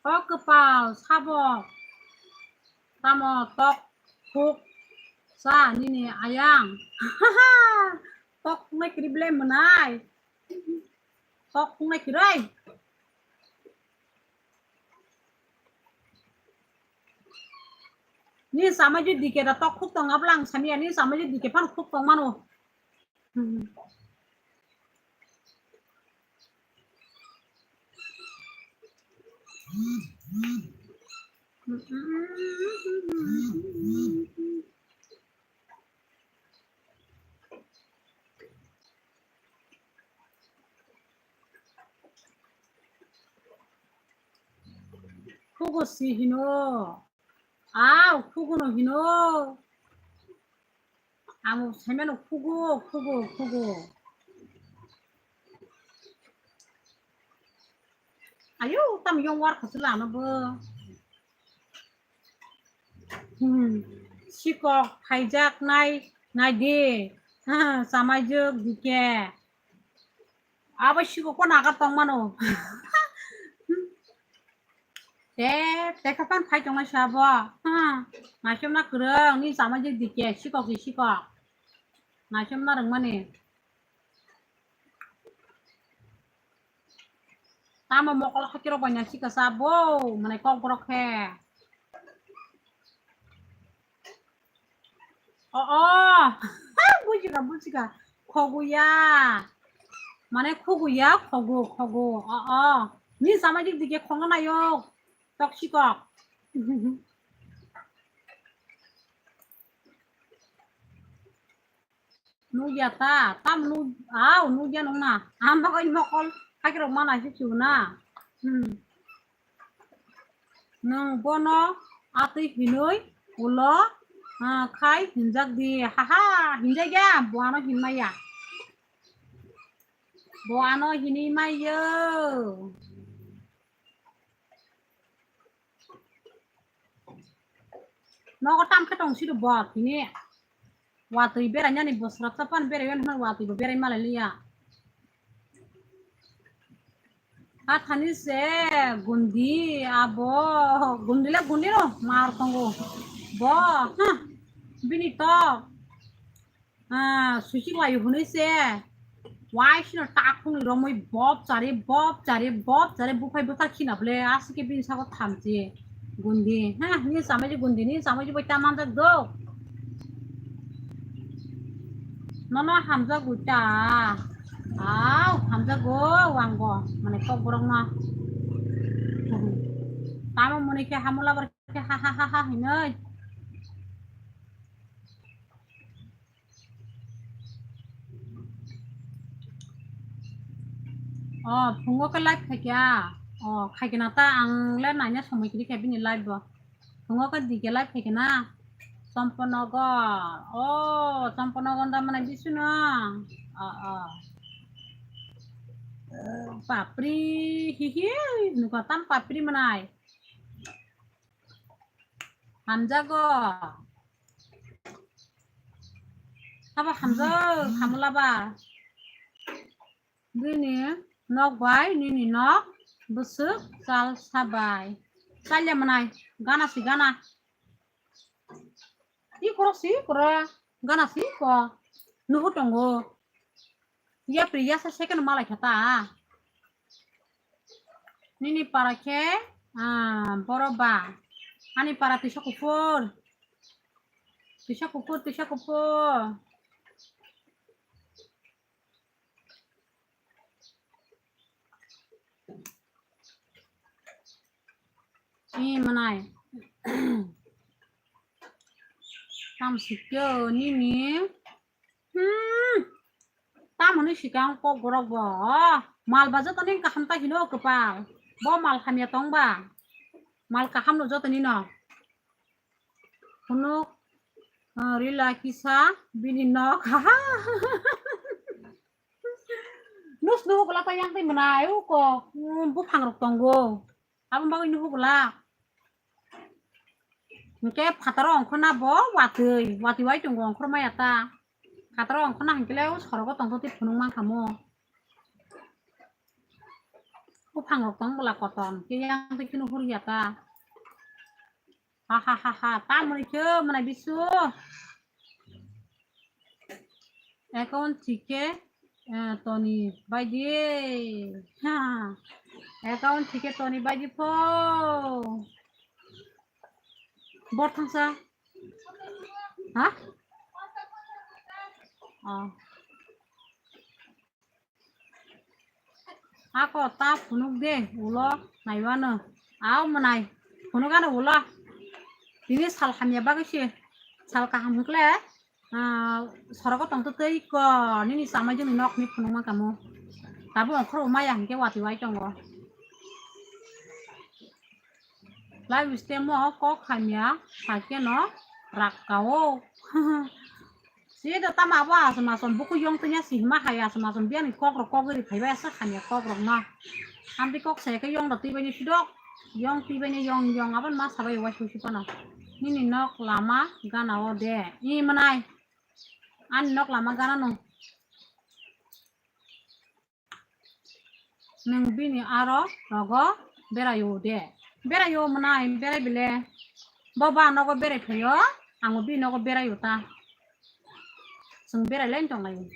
O kwpal, sabok, tamo tok khuk cha nini ayang. Tok khuknai kwrwi belai mwnai. Tok khuknai kwrwi. Ni samai je dike da tok khuk tong abla ang samiya, ni samai je dike phan khuk tong mano. Hmm. Khugo si hino. Aw, khugo no hino. Amo saimano khugo, khugo, khugo. Ayo, tam yong war khasula ano bo. Hmm. Sikok phaijak nai, nai di. Ha, samai jok dike. Abo sikok ko naga tong mano. Te, te kapan phai tong lai sabo. Ha, naisem na kwrwng, ni samai jok dike, sikok di sikok. Naisem na rwng mani. Tamo mokol hakirok bai naisika sa bo, mane kok borok khe. O, o. Bujika, bujika. Khoguya. Mane khuguya, khogu, khogu. O, o. Ni samajik dike khongo nayo. Tok sikok. Nugya ta, tam nu, au, nugya nung na. Ang bagwi mokol hakirok mana si chu na. Hmm. Nwng bono atwi hinwi ulo, ah, khai hinjak di. Haha, hinjak ya, bo ano hinmaya. Bo ano hinwi mayo. Nogo tam khe tong siro bo tini. Watwi berai nani bosra chapan berai wen hwnwi watwi bo berai malai liya. Hathani se gundi abo gundi le gundi ro mar tongo. Bo, ha, bini to. Ah, susi wai hwnwi se. Wai sino takhungni romwi bob chari, bob chari, bob chari, buphai bwthar khina bwle, aswk khe bini sago thamchi. Gundi, ha, ni samai je gundi, ni samai je bai ta manjak do. Nono hamjak gui ta. Au, hamjak go, wang go, mane kok borok no. Tamo muni khe hamula bar khe ha ha ha ha hinoi. O, phungo khe live khaikha. O, khaikha na ta ang le naina somoi kiri kha bini live bo. Phungo khe dike live khaikha na. Somponogo. O, Somponogo da manai bisu no. O, o. Papri, hi hi, nuka tam papri manai. Hamjago. Haba hamjak, hamula ba. Bini nok bai, nini nok, bwswk, chal sabai. Chal ya manai, gana si gana. I koro si koro, gana si ko. Nuhu tongo. Yapri yasa second malai kha ta. Nini para khe, ah, boro ba. Ani para tisa kuphur. Tisa kuphur, tisa kuphur. Ni manai. Tam sikyo nini. Hmm. Tamoni sikang kok borok bo. Mal ba joto ni kaham ta hino kwpal. Bo mal hamya tong ba. Mal kaham no joto ni no. Hunuk, ah, rila kisa bini nok. Nus nuhuk la ta yang tei mwnai uko. Hmm, buphang rok tongo. Aboni bagwi nuhuk la. Hingke phataro ongkhorna bo watwi, watwi wai tongo ongkhor maya ta. Phataro ongkhorna hingke le o sorogo tongtho tei phunuk mankha mo. Buphang rok tong bwla kotor, hingke yang tei kheno hurya ta. Ha ha ha ha, tamoni khe mwnai bisu. Account thike, eh, toni baidi. Ha. Account thike toni baidi pho. Bor thangsa. Ha? Oh. Ako ta phunuk de ulo naiwano. Ao mwnai phunuk ano ulo. Tini sal hamya bagwi se sal kaham hwnkle, ah, sorogo tongtwtwi ko nini chamai joni nok ni phunuk mankha mo. Tabuk ongkhor maya hwnkhe watwi wai tongo. Live stream o kok hamya hakhe no rakkao. Sida tamo abo aswk maswk buku yong tanya si hima hai aswk maswk biyani kok rok kok ri phaibai aswk hamya kok rok no. Amtwi kok sai khe yong rok twi bai ni sidok. Yong twi bai ni yong yong aboni ma sabai wai sui sui phano. Nini nok lama gana o de. I mwnai. Ani nok lama gana no. Nwng bini aro rogo beraio de? Beraio mwnai, berai bile. Bo ba nogo berai phaio, ango bini nogo beraio ta. Chwng berai lai tong laio.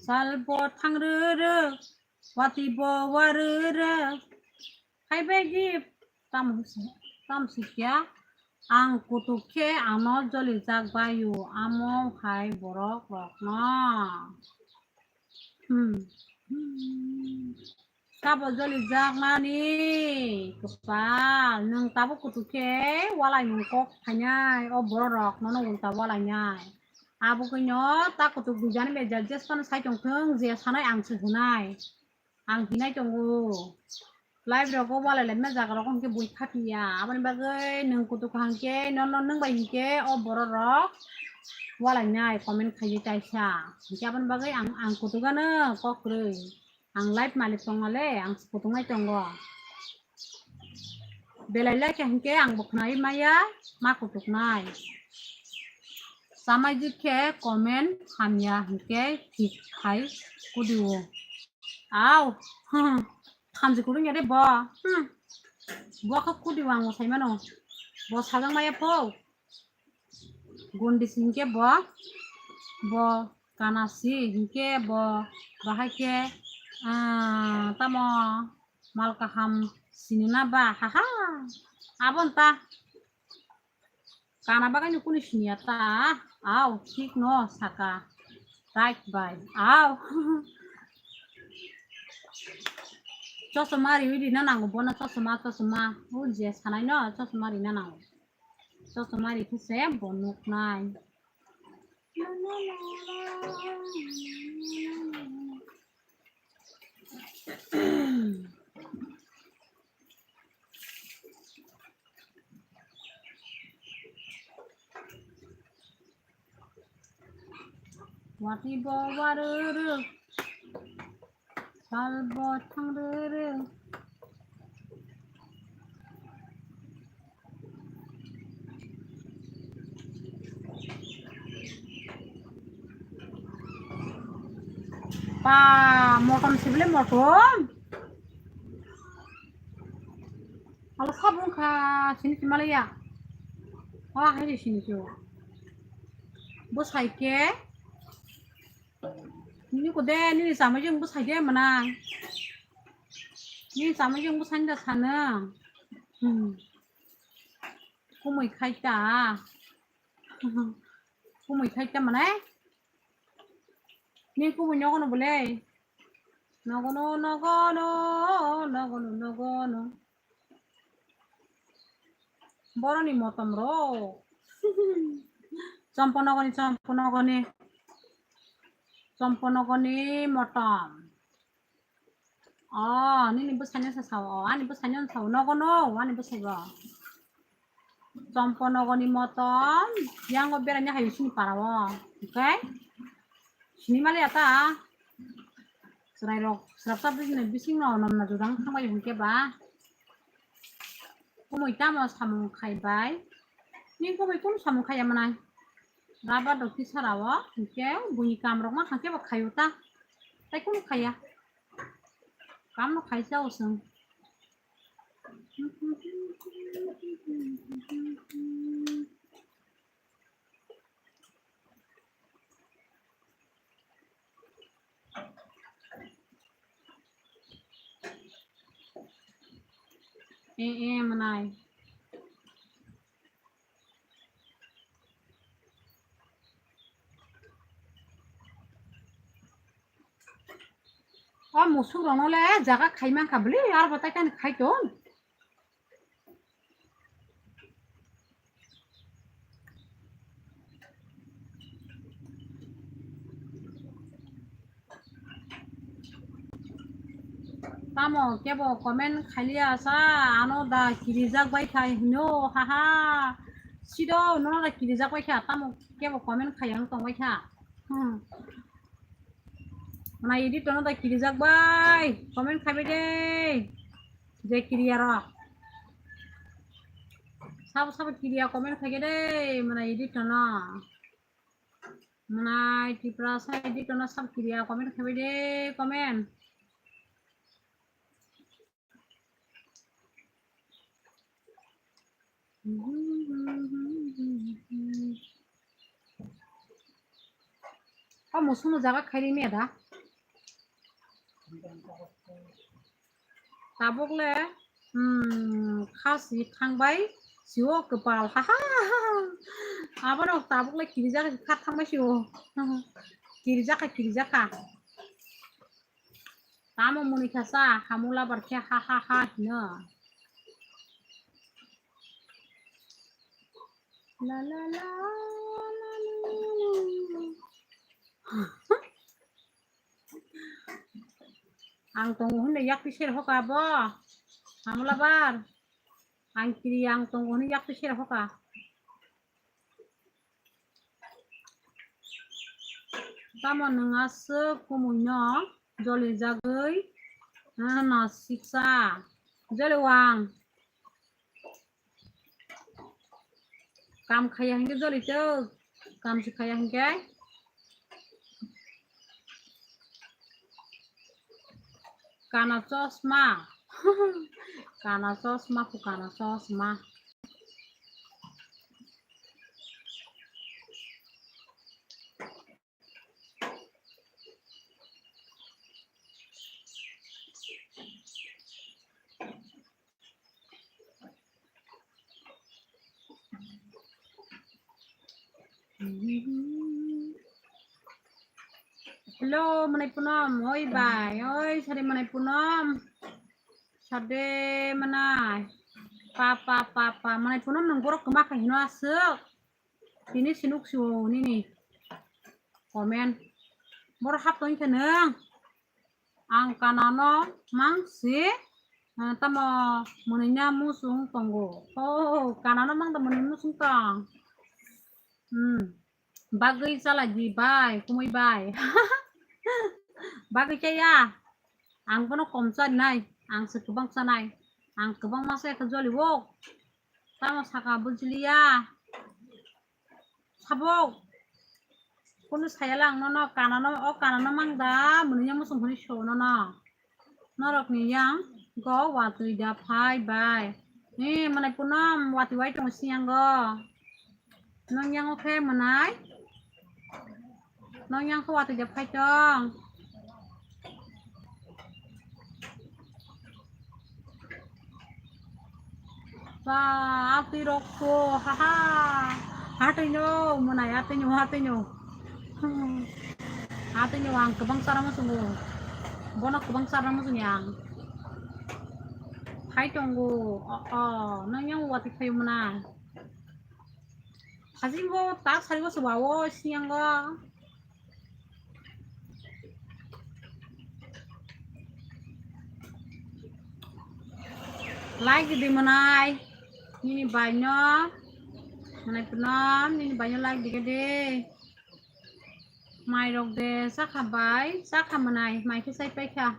Sal bo thang rw rw, wati bo wa rw rw. Hai bai di tam, tam sikya, ang kutuk khe ano jolijak baio, amo hai borok rokno. Hmm. Sabo jolijak nani kwpal, nwng tabuk kutuk khe walai mung kok phainai, o borok rok nono ulta walainai. Abo khe no ta kutuk duijani mejal jes phano sai tong thung, je sanai ang se hwnai, ang hinai tongo. Live rogo walai lai mani jaga rogo hwnkhe bui khapiya, aboni bagwi nwng kutuk hwnkhe nono nwng bai hinkhe o borok rok walainai comment khaiwi taisa, hinkhe aboni bagwi ang, ang kutuk ano kok kwrwi. Ang live malik tongmale, ang kutuknai tongo. Belai lai khe hinkhe ang bo khwnai maya, ma kutuknai. Samai jik khe comment hamya hinkhe thik khai kudio. Au, hmm, thamchi kutung ya de bo. Hmm. Bo khe kudio ang bo sai mano. Bo sajang maya pho. Gundi si hinkhe bo, bo kana si hinkhe bo bahai khe, ah, tamo mal kaham sinina ba, haha. Abon ta kana bagwi no kunu siniya ta, au, thik no saka, right bai, au. Chosoma riwi rina nango bono, chosoma, chosoma, o je sanai no chosoma rina nango. Chosoma ri khe se bo nuknai. Wati bo warwrwk. Sal bo thangrwrwk. Pa, motom sibile motom. Alo sabung kha sini kimale ya. Ha, hai sini kyo. Bo sai ke. Nini ko de, nini samajung bo sai de mana. Nini samajung bo sai da sana. Hmm. Kumui khai ta. Kumui khai ta mane. Ni kumui nogo no bole. Nogo no, nogo no, nogo no, nogo no. Boroni motom ro. Chompo nogoni, chompo nogoni. Chompo nogoni motom. Oh, nini bwsai no sa sao. Oh, ani bwsai no sao. Nogo no, ani bwsai bo. Chompo nogoni motom. Yango berai ni hayu sini para o. Okay? Sini mali ata. Chwrai rok, srap srap bini bising no nom na judang thang bai hwnkhe ba. Kumui tamo samung khai bai. Ni kumui kun samung khai manai. Rubber rok tisara o, hwnkhe buini kam rok ma hwnkhe bo khai o ta. Tai kunu khaiya. Kam no khai cha o chwng. Eh, eh, manai. O musuk rokno le jaga khai mankha bwle, aro bo tai kani khai ton. Tamo kebo comment khailiya sa, ano da kirijak bai khai hino, haha. Sido nono da kirijak bai kha, tamo kebo comment khaiya wng tong bai kha. Hmm. Mana edit no da kirijak bai, comment khaibai de. Je kiriya rok. Sabo sabo kiriya comment khaige de, mana edit no. Manai Tiprasa edit no sab kiriya comment khaibai de, comment. O musuk no jaga khairi mia da. Tabuk le, hmm, khasi thangbai sio kwpal, ha, ha, ha, ha. Abono tabuk le kirijak kha thangbai sio. Kirijak kha, kirijak kha. Tamo muni kha sa, hamula bar khe, ha, ha, ha, hino. La, la, la, la, la, la. Ang tongo hwnwi yakti ser hoka bo. Hamula bar. Ang kiri ang tongo hwnwi yakti ser hoka. Tamo nwng aswk kumui no joli jagwi, ah, no siksa. Joli wang. Kam khaya hinkhe joli tok. Kam se khaya hinkhe. Kana chosma. Kana chosma, pu kana chosma. Hello, Manai Punom, oi bai, oi, sari Manai Punom. Sade Manai. Pa, pa, pa, pa, Manai Punom nang borok kwma kha hino aswk. Tini sinuk siwo nini. Comment. Borok hap tong khe nang. Ang kanano mang si, eh, tamo mwnwi na musung tongo. Oh, kanano mang da mwnwi musung tong. Hmm. Bagwi chala di bai, kumui bai. Bagwi chaya. Ang bono kom chanai, ang se kwbang chanai. Ang kwbang ma se ka joli wo. Tamo saka bujliya. Sabo. Kunu saya lang nono kanano, o kanano mang da, mwnwi yang musung hwnwi so nono. Norok ni yang go watwi da phai bai. Ni Manai Punom watwi wai tong siyang go. Nong yang o khe Manai. Nong yang khe watwi da phai tong. Ba, atwi rok ko, ha ha. Hatwino, mwnai hatwino, hatwino. Hatwino ang kwbang charama chwngo. Bono kwbang charama chwngya ang. Phai tongo. O, o, nang yang watwi phaio mwnai. Hajimbo ta sarigo chwbawo siyango. Like di mwnai. Nini baino. Mwnai punom, nini baino like di de. Mai rok de chakha bai, chakha mwnai, mai khe sai paikha.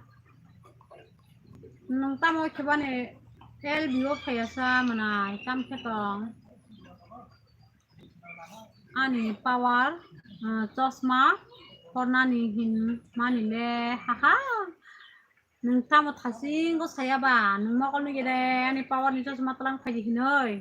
Nung tamo khebani L B o phaiya sa mwnai, tam khe tong. Ani power, ah, chosma hornani hin mani le, haha. Nung tamo thasingko saya ba, nung mokol nugire ani power ni chosma tlang phaidi hinoi.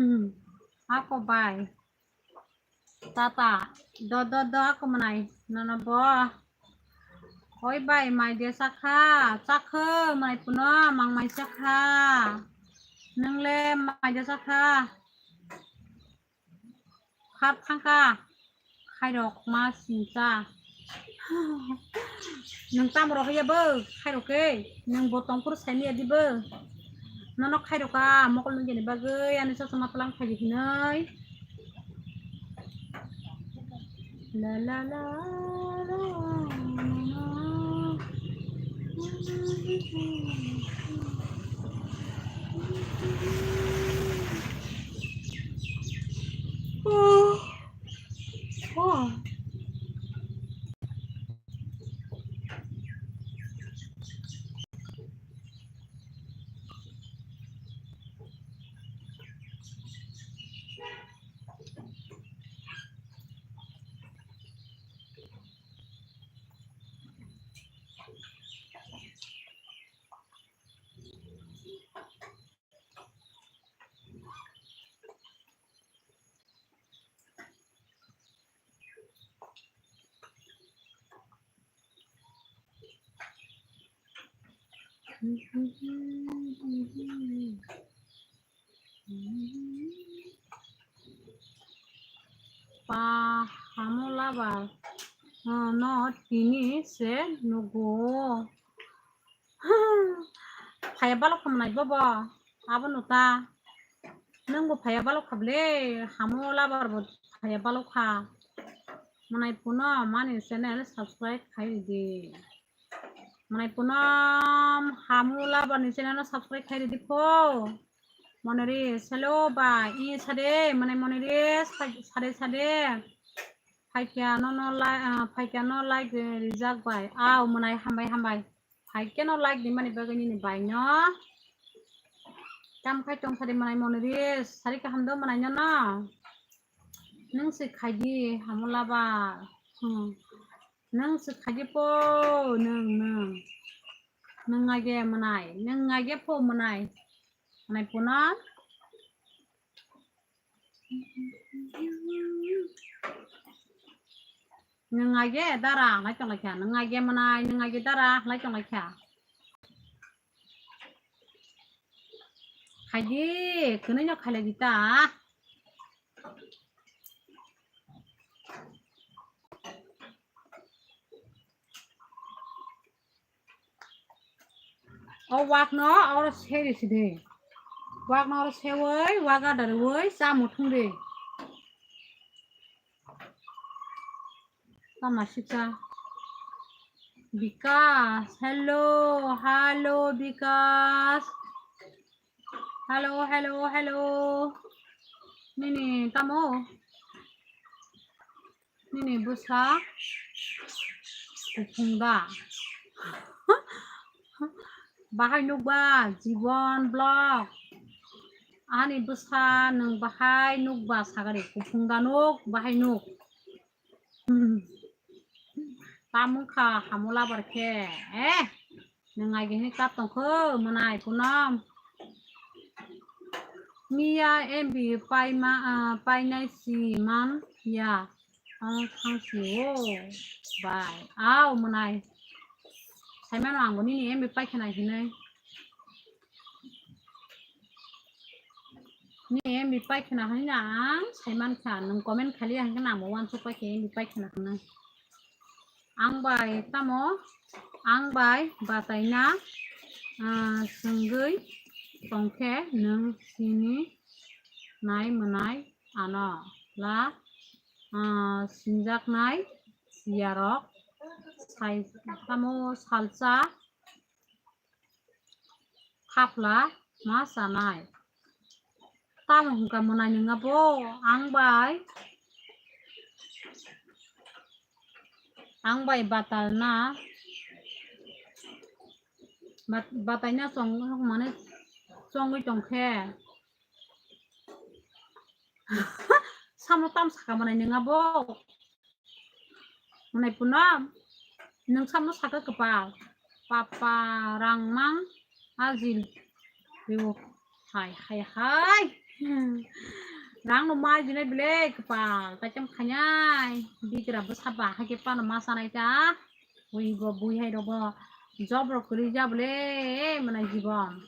Hmm. Ako bai. Tata. Do, do, do, ako mwnai. Nono bo. Oi bai, mai de chakha. Chakho, mwnai puno, mang mai chakha. Nung le mai de chakha. Khap thangkha, khairok ma singcha. Nung tamo rohorya bo, khairok khe, nung bo tongphuru saini ya di bo. Nono khairok ka, mokol nung jani bagwi, ani chosma tlang phaidi hinoi. La la la la la. Pa hamu labar, ah, no tini se nugo. Phaiya balok kha mwnai bobo, abo nuta. Nwng bo phaiya balok kha ble, hamu labar bo phaiya balok kha. Mwnai puno mani channel subscribe khai di. Mwnai puno hamu labar ni channel no subscribe khai di pho. Monori, hello ba, i sade, mwnai monori, sade sade. Phaikya no no like, ah, phaikya no like, eh, rijak bai. Au, mwnai hambai hambai. Phaikya no like di mani bagwi nini bai no. Tam khai tong sadi mwnai monori, sari kaham do mwnai no no. Nwng se khai di, hamu labar. Hmm. Nwng se khai di po, nwng, nwng. Nwng age mwnai, nwng age po mwnai. Mwnai puno. Nwng age dara, lai tong lai kha. Nwng age mwnai, nwng age dara, lai tong lai kha. Khai di, kwnwi no khai lai di ta. O wak no oro seri sidi. Wak no oro sewi, wak adar wi, sa muthung di. Tama sika. Bikas, hello, hello, Bikas. Hello, hello, hello. Nini tamo? Nini bwsa kuphung da? Bahai nukba Jibon vlog. Ani bwsa nwng bahai nukba sagari kuphung da nuk bahai nuk. Hmm. Tamung kha hamu labar khe. Eh. Nwng age hini kap tongkho mwnai punom. Miya M B paima, ah, painai si man ya. Ang thang si o bai. Au mwnai. Saimano ang bo nini M B pai khna hinwi. Nini M B pai khna hinwi ang saiman kha. Nwng comment khali ang khna mo wansuk pai khe M B pai khna hinwi. Ang bai tamo, ang bai bataina, ah, swngwi tongkhe nwng sini nai mwnai ano la, ah, sinjaknai siyarok sai tamo salsa khapla ma sanai. Tamo hwnkha mwnai nwng abo ang bai, ang bai batalna, bat-, bataina chong mane chongwi tongkhe. Samo tam saka mwnai nwng abo. Mwnai puno nwng samo saka kwpal. Papa rang mang ajil. Yo. Hai, hai, hai. Rang no ma jinai bile kwpal. Taitam khainai. Bigra bwsa ba hake pano ma sanai ta. Ui bo bui hai robo. Job rok kwrwi ja bole. Mwnai jibon.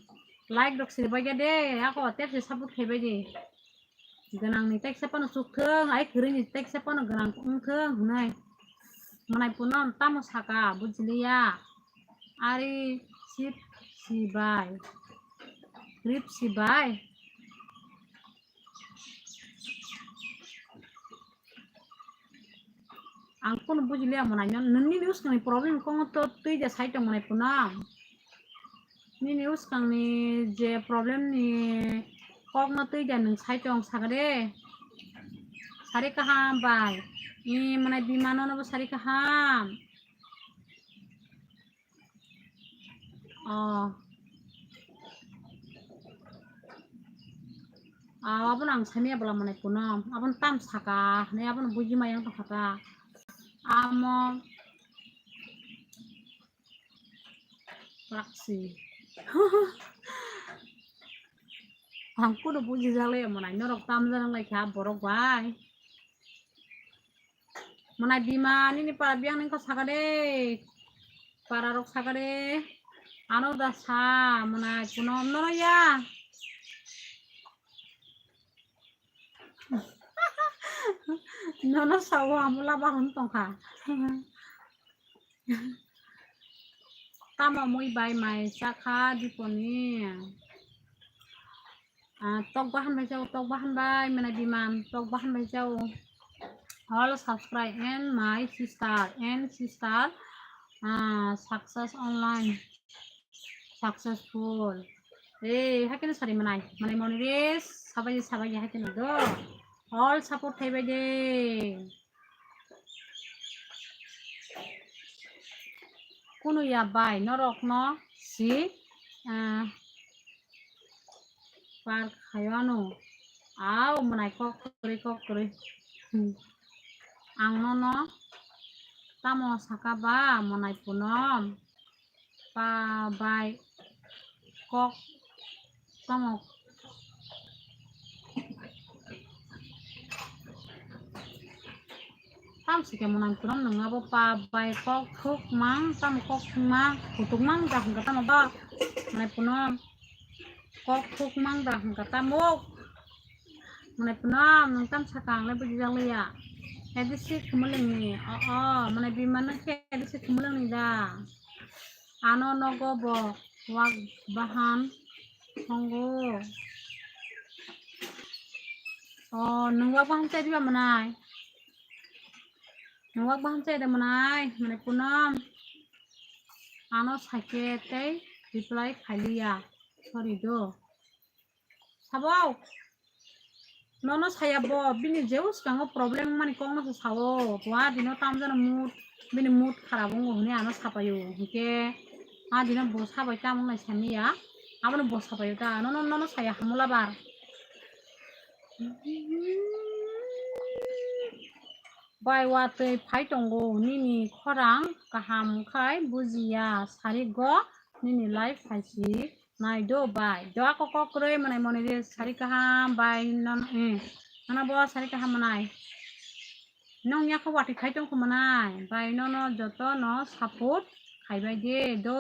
Like rok siri bagya de. Ako tep se support khai bai di. Gwnangni teksa phano chukthwng, ai kwrwini teksa phano gwnang wngthwng hwnwi. Mwnai puno tamo saka, bujiliya? Ari sip sibai. Rip sibai. Ang kono bujiliya mwnai no, nini bwskangni problem kono to twi ja sai tong mwnai puno. Nini bwskangni je problem ni kok no twi ja nwng sai tong saka de. Sari kaham bai. Ni mwnai bima no no bo sari kaham. Oh. Ah, abono ang samiya bwla mwnai puno. Abono tam saka, hwnwi abono buji maya wng tongkha ta. Amo laksi. Ang kudu buji jalai mwnai norok tam jana lai kha borok bai. Mwnai bima nini para biyang nini kok saka de. Para rok saka de. Ano da sa mwnai kuno nono ya. Nono sao amula bahon tongkha. Tamo mui bai mai chakha diponi. Ah, tok bahan bai chao, tok bahan bai mwnai biman, tok bahan bai chao. All subscribe and my sister and sister, ah, success online successful. Eh, hakene sari mwnai, mwnai moni res, sabai sabai hakene do. All support thai bai de. Kunu ya bai norok no si, ah, par khayo ano. Au mwnai kok kwrwi kok kwrwi. Hmm. Ang nono tamo saka ba mwnai puno. Pa bai kok tamo. Tam sike mwnai puno nwng abo pa bai kok thuk mang, tamo kok thuk mang, kutuk mang da hwnkha tamo ba. Mwnai puno kok thuk mang da hwnkha tamo. Mwnai puno nwng tam saka ang le buji jak liya. Edi si khumulwng ni. O, o, mwnai bima nang khe edi si khumulwng ni da. Ano nogo bo wak bahan tongo. O, nwng wak bahan chai diba mwnai? Nwng wak bahan chai da mwnai? Mwnai puno ano sake tei reply khailiya. Sorry do. Sabo, nono saya bo, bini je uskango problem mani kok no se sao. Bo a dino tamjano mood, bini mood kharap wngo hwnwi ano sapaio. Hinkhe a dino bo sabai tamo nai samiya. Abono bo sapaio ta. Nono, nono saya hamula bar. Bai watwi phai tongo, nini khorang kaham khai bujiya, sarigo nini life hai si. Nai do bai. Do ako kok kwrwi manai moni di sari kaham bai non, eh. Nana bo sari kaham manai. Nong yakho wati khai tong kho manai. Bai nono joto no support khai bai di do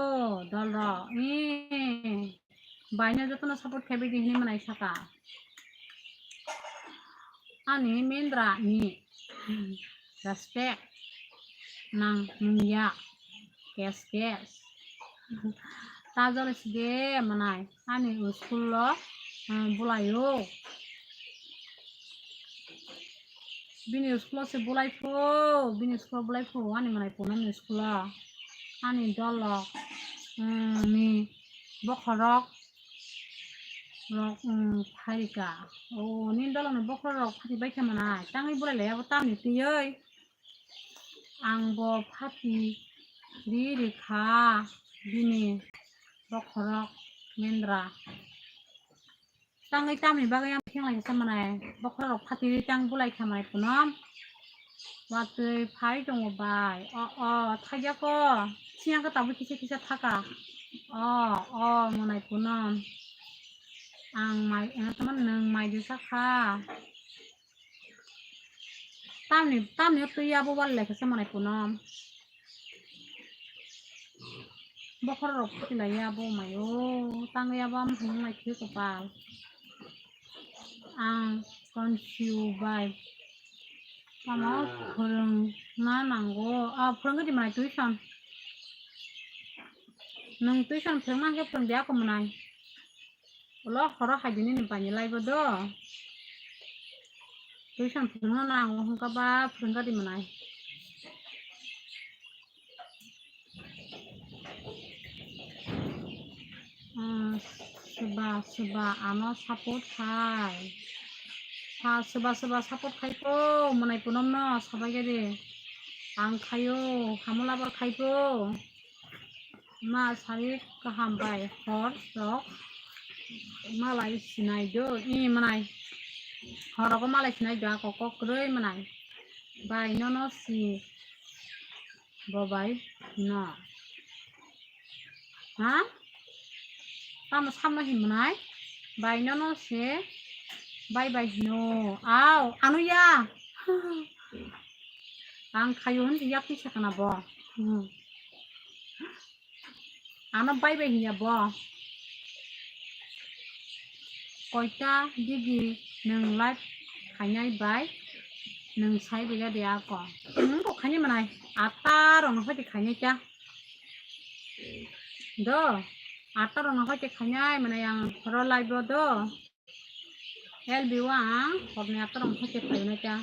dol rok. Eh. Bai no joto no support khai bai di hini manai saka. Ani Mindra ni respect nang nungya. Kes kes. Tajol sige manai ani school lo, eh, bulayo. Bini school se bulai pho, bini school bulai pho ani manai Punam ni school lo. Ani dol lo, eh, ni bokhorok rok, um, phairika. O, nini dolo ni bokhorok phati bai khe manai. Tangwi bulai laiya bo tamni twiwi. Ang bo phati ri ri kha bini bokhorok Mindra. Tangwi tamni bagwi ang theng lai khe manai. Bokhorok phati ri tang bulai kha manai Punam. Watwi phai tongo bai. O, o, thaijako. Siyang khe tabuk kisa kisa thaka. O, o, manai Punam. Ang mai, eh, tamo nwng mai di sakha. Tamni, tamni twi abo wal lekha se manai Punam. Bokhorok phati laiya bo mayo. Tangwi abo am hwnwi lai khe kopal. Ang konsiu bai. Tamo phwrwngna nango. Ah, phwrwngwi di manai tuition. Nwng tuition phwrwngna khe phwrwng di ako manai. Ulo horo hai di nini bai ni live o do. Tuition phwrwngna nango hwnkha ba phwrwngna di manai. Ah, swba swba ano support khai. Sa swba swba support khai ko, mwnai Punam no sabai gari. Ang khayo, hamul abar khai ko. Ma sari kaham bai hor rok malai sinai do, i mwnai. Hor rok malai sinai do, ako kok kwrwi mwnai. Bai nono si. Bo bai hino. Ha? Tamo samno hinmwnai? Bai nono se bai bai hino. Au, ano ya. Ang khayo hwn yak twi sakana bo. Hmm. Ano bai bai hinya bo. Koita digi nwng live khainai bai nwng sai bai ya de ako. Nwng bo khainai manai. Ata rok no hoi de khainai kya. Do. Ata rok no hoi de khainai manai ang horo live o do. L B one, horni atorong khe khe phainai ta.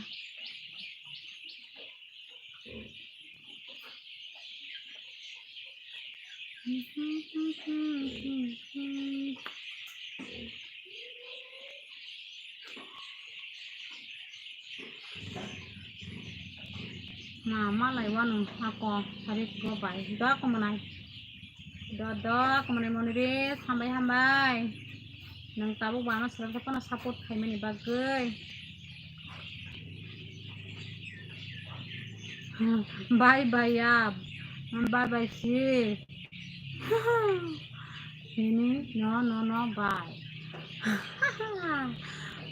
Ma, malai wano ako, sarik go bai. Do ako manai. Do, do, ako manai monire, hambai, hambai. Nang tabuk bana sarak kono support khaimani bagwi. Bye bye ya. Bye bye si. Ini no, no, no, bye.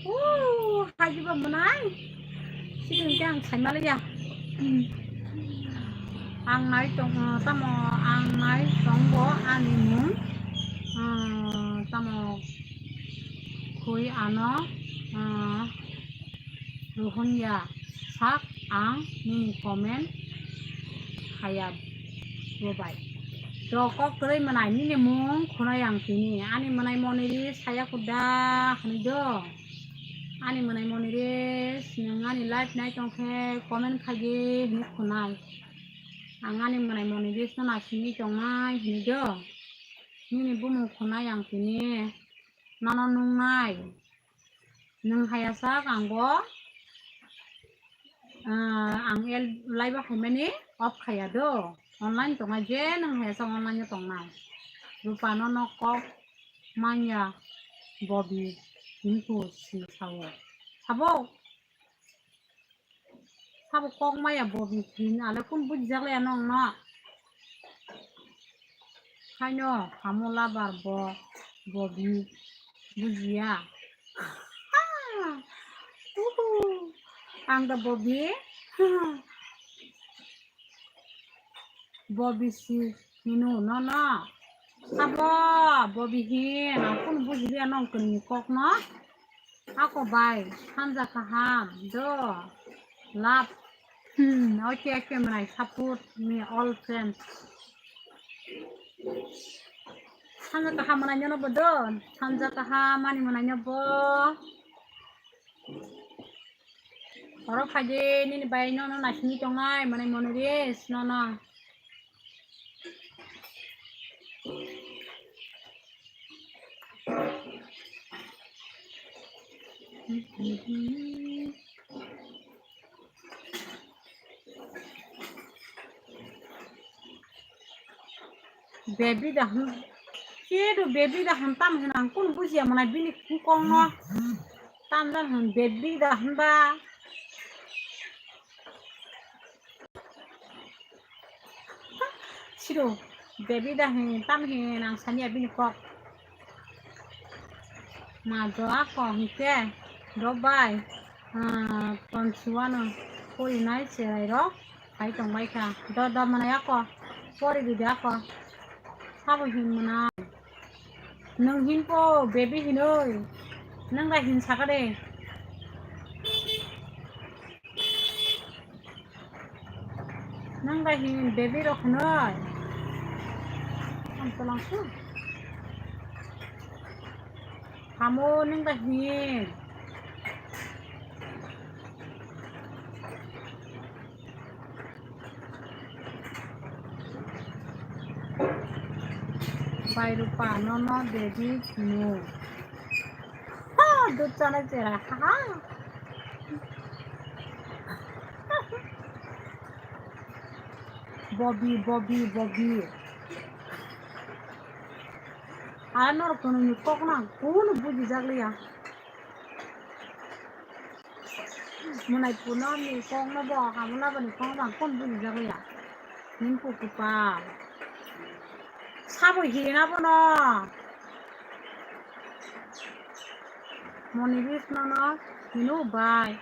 Ooh, haji ba mwnai. Sini ke ang sai maliya. Ang nai tong, tamo ang nai tong bo ani mung. Ah, tamo khui ano, ah, Rohingya sak ang nini comment khaya bo bai. Do kok kwrwi mwnai nini mung khunai ang tini. Ani mwnai moniri saya kuda hwnwi do. Ani mwnai moniri nwng ani live nai tong khe comment khaidi hwnwi khunai. Ang ani mwnai moniri no nasingwi tongnai hwnwi do. Nini bumung khunai ang tini. Nono nungnai. Nwng haya sak ang bo, ah, ang el live o haimani off khaya do. Online tongnai je nwng haya sak online o tongnai. Rupa no no kok manya bobi hinku si sao. Sabo. Sabo kok maya bobi hin ale kun bujijak le nong no. Haino hamu labar bo Bobi. Bujiya. Uhu. Ang da Bobi. Bobi si hino no no. Abo Bobi hin. Ang kunu bujiliya nong kuni kok no. Ako bai, sanja kaham, do, love. Hmm, okay, okay, mwnai, support me all friends. Sanja kaham mwnai nyono bo do, sanja kaham mani mwnai nyobo. Oro phaidi nini bai nono naisingwi tongnai, mwnai mwnai ris nono. Baby da hwn, kedo baby da hwn tam hwn ang kunu bujiya mwnai bini kok no. Tam da hwn baby da hwn ba. Siro, baby da hin, tam hin, ang sani abini kok. Ma do ako hingke, do bai, ah, ton suwano, pori nai cherai rok, hai tong bai kha. Do, do, mwnai ako, pori di de ako. Sabo hin mwnai. Nwng hin po, baby hinoi. Nwng da hin saka de. Nwng bai hin baby rok hinoi. Ang tolong su. Hamo nwng bai hin. Bai rupa nono baby hino. Ha, dud chana chera. Ha. Bobi, Bobi, Bobi. Aro norok tonwi ni kok no ang kunu bujijak liya. Mwnai puno ni kok no bo, hamuna bo ni kok no ang kunu bujijak liya. Nini pukupa. Sabo hina bono. Moniris nono hino bai.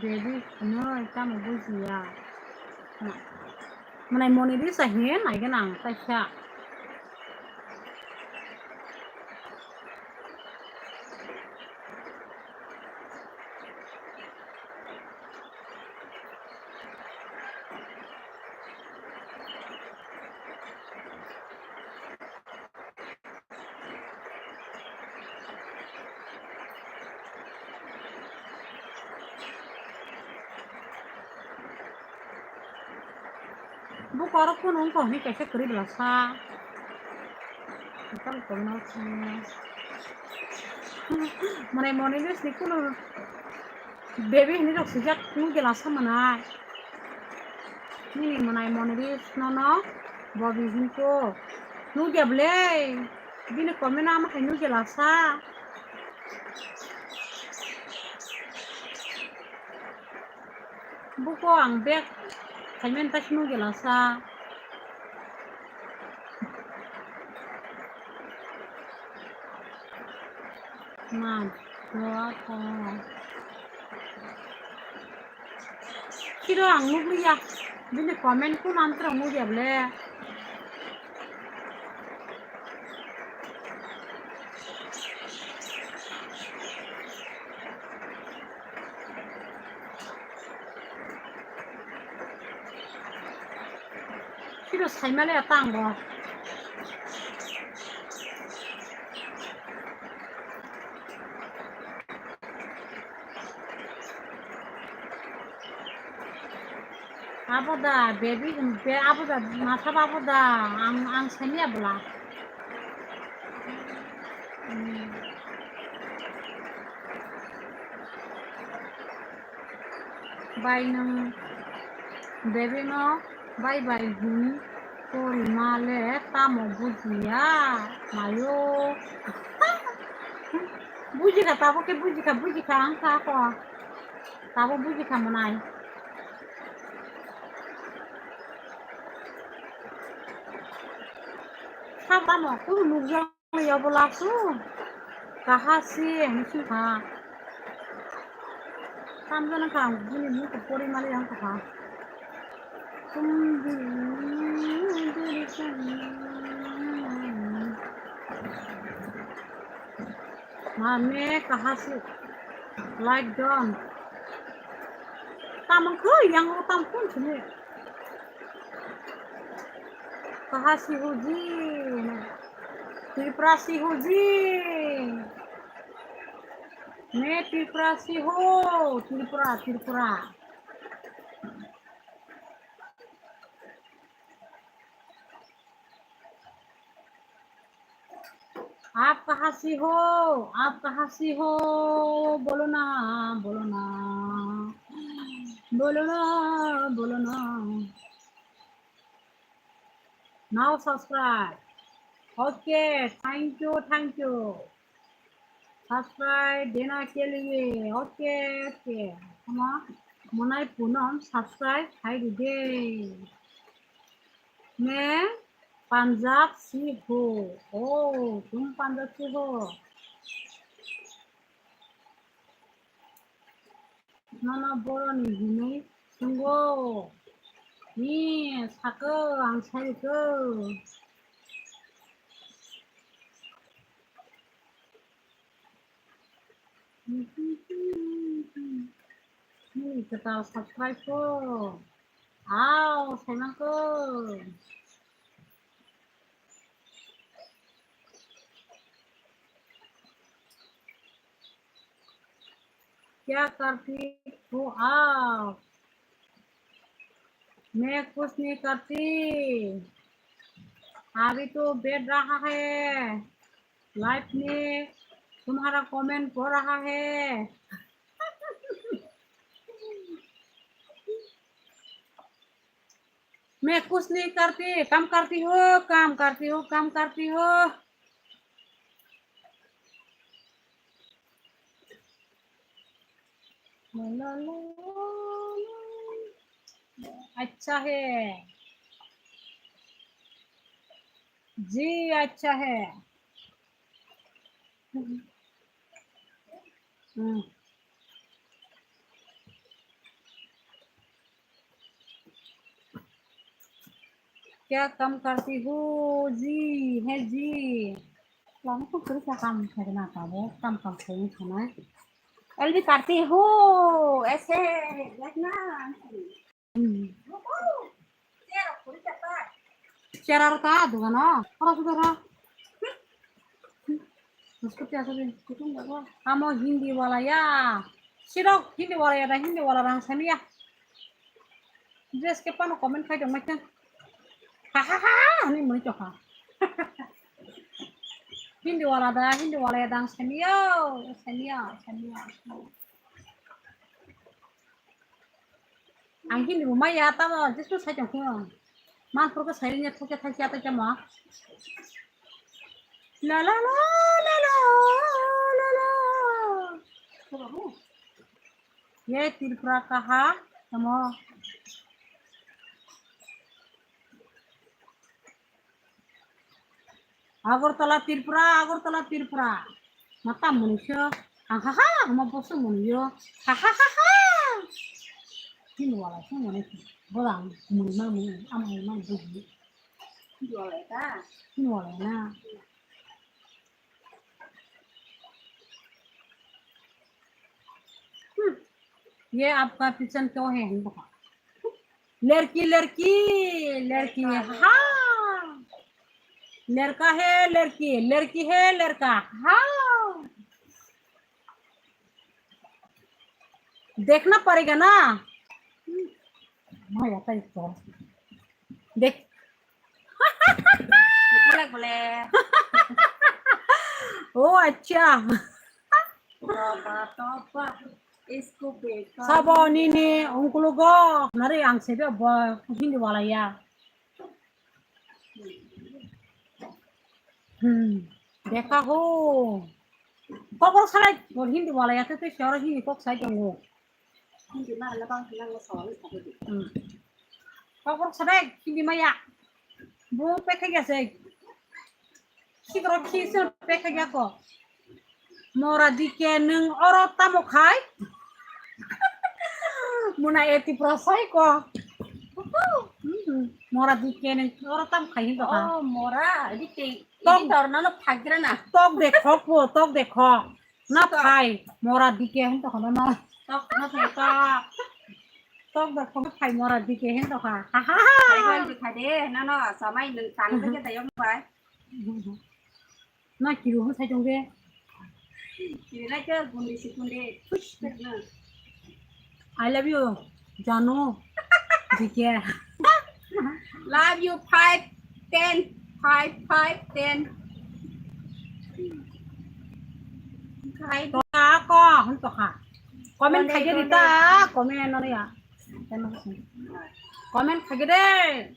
Baby hinoi tamo bujiya. Mwnai Moniris a hin nai gana ang kaisa. Buko oro kunu wngkha hwnwi kaisa kwrwi bwlasa. Mwnai Moniris ni kunu baby hinwi rok swijak nugya lasa mwnai. Nini mwnai Moniris nono Bobi hinko nugya bwle. Bini comment no ama hai nugya lasa. Buko ang bag khaimani takhino gelasa. Ma, doa ko. Kiro ang nukliya. Bini comment kun antro nukya ble. Kiro saimale tang bo. Abo da, baby, be, abo da, matha abo da, ang, ang sani abla. Hmm. Bai nwng baby no bye bye hin. Pori ma le tamo bujiya, mayo. Bujikha, tabo khe bujikha, bujikha, ang kha kho. Tabo bujikha mwnai. Sabo tamo, kunu nukjak. Yobo lasu. Kahasi, musu ha. Tamjana ka, bini muku pori mali yang kaha. Tum. Mane kahasi. Like done. Tamang ko yang tamang sini. Kahasi huji. Tripura si huji. Ne Tripura si ho. Tripura, Tripura. आप कहाँ से हो? आप कहाँ से हो? बोलो ना, बोलो ना, बोलो ना, बोलो ना। Now subscribe. Okay, thank you, thank you. Subscribe देना के लिए। Okay, okay. Ama monai punom subscribe khai di de. मैं पंजाब से हूँ। Oh, तुम पंजाब से हो। Nono boroni hinwi swngo. Ni sako ang sairwkho. Nini kwtal subscribe ko. Au, saimangkho. क्या करती हो आप? मैं कुछ नहीं करती, अभी तो बैठ रहा है, लाइफ में तुम्हारा कमेंट पढ़ रहा है। मैं कुछ नहीं करती, काम करती हूँ, काम करती हूँ, काम करती हूँ। अच्छा है जी, अच्छा है। हम्म। क्या काम करती हो जी? है जी। Lama ko kuri sa kam khaina tabo, kam kam khaina thanai. Elbi करती हो ऐसे, देखना। Hmm. Chera ta dugano, ora sudara. Amo Hindi wala ya. Sirok Hindi wala ya da, Hindi wala rang samiya. Dress ke pano comment khai dong mai kha. Ha ha ha ha, ani muni chokha. Hindi wala da, Hindi wala ya dang samiya, samiya, samiya. Ang Hindi bo maya tamo, jesu sai tong kho. Manpur ko sai nya thokya thokya ta kamo. La la la la la la la. Ye Tripura kaha tamo. Agartala Tripura, Agartala Tripura. Mata manusia, ha ha ha, ma bosu manusia, ha ha ha ha. Hindi wala sih mana sih? Bolang, muni ma muni, ama ma muni. Hindi wala ya ta? Hindi wala na. ये आपका पिछन क्यों है? लड़की, लड़की, लड़की है। हाँ। लड़का है, लड़की, लड़की है, लड़का। हाँ। देखना पड़ेगा ना। मैं आता हूँ। देख। बोले, बोले। ओ अच्छा। Toba, toba, इसको बेकार। Sabo nini ungkulugo nari ang sebe bo Hindi wala ya. Hmm. Dekha ho. Kokor salai bo Hindi wala ya, te te shoro Hindi kok sai tongo. Hindi ma ala bang hinang lo sawal sa ko di. Hmm. Kokor sabai, hindi maya. Bu pekhe gese. Sikoro khi se pekha ya ko. Mora dike nung oro tamo khai. Muna eti pro sai ko. Hmm, mora dike nung oro tamo khai hin to kha. Oh, mora, edi te, tok, edi tor na no phagira na. Tok de khok po, tok de khok. Na phai, mora dike hin to kha na. Tok na phai tok. Tok de khok phai mora dike hin to kha. Ha ha ha. Phai phai phai de, na no, samai nung tang de da yong bai. Na kiru hwn sai tong de. Kiru lai ke gundi si gundi. Push kar na. I love you, Janu. Dike. Love you five ten. Five five ten. Khai. To ka ko, hwn to kha. Comment khai de ta, comment no ya. Comment khai de.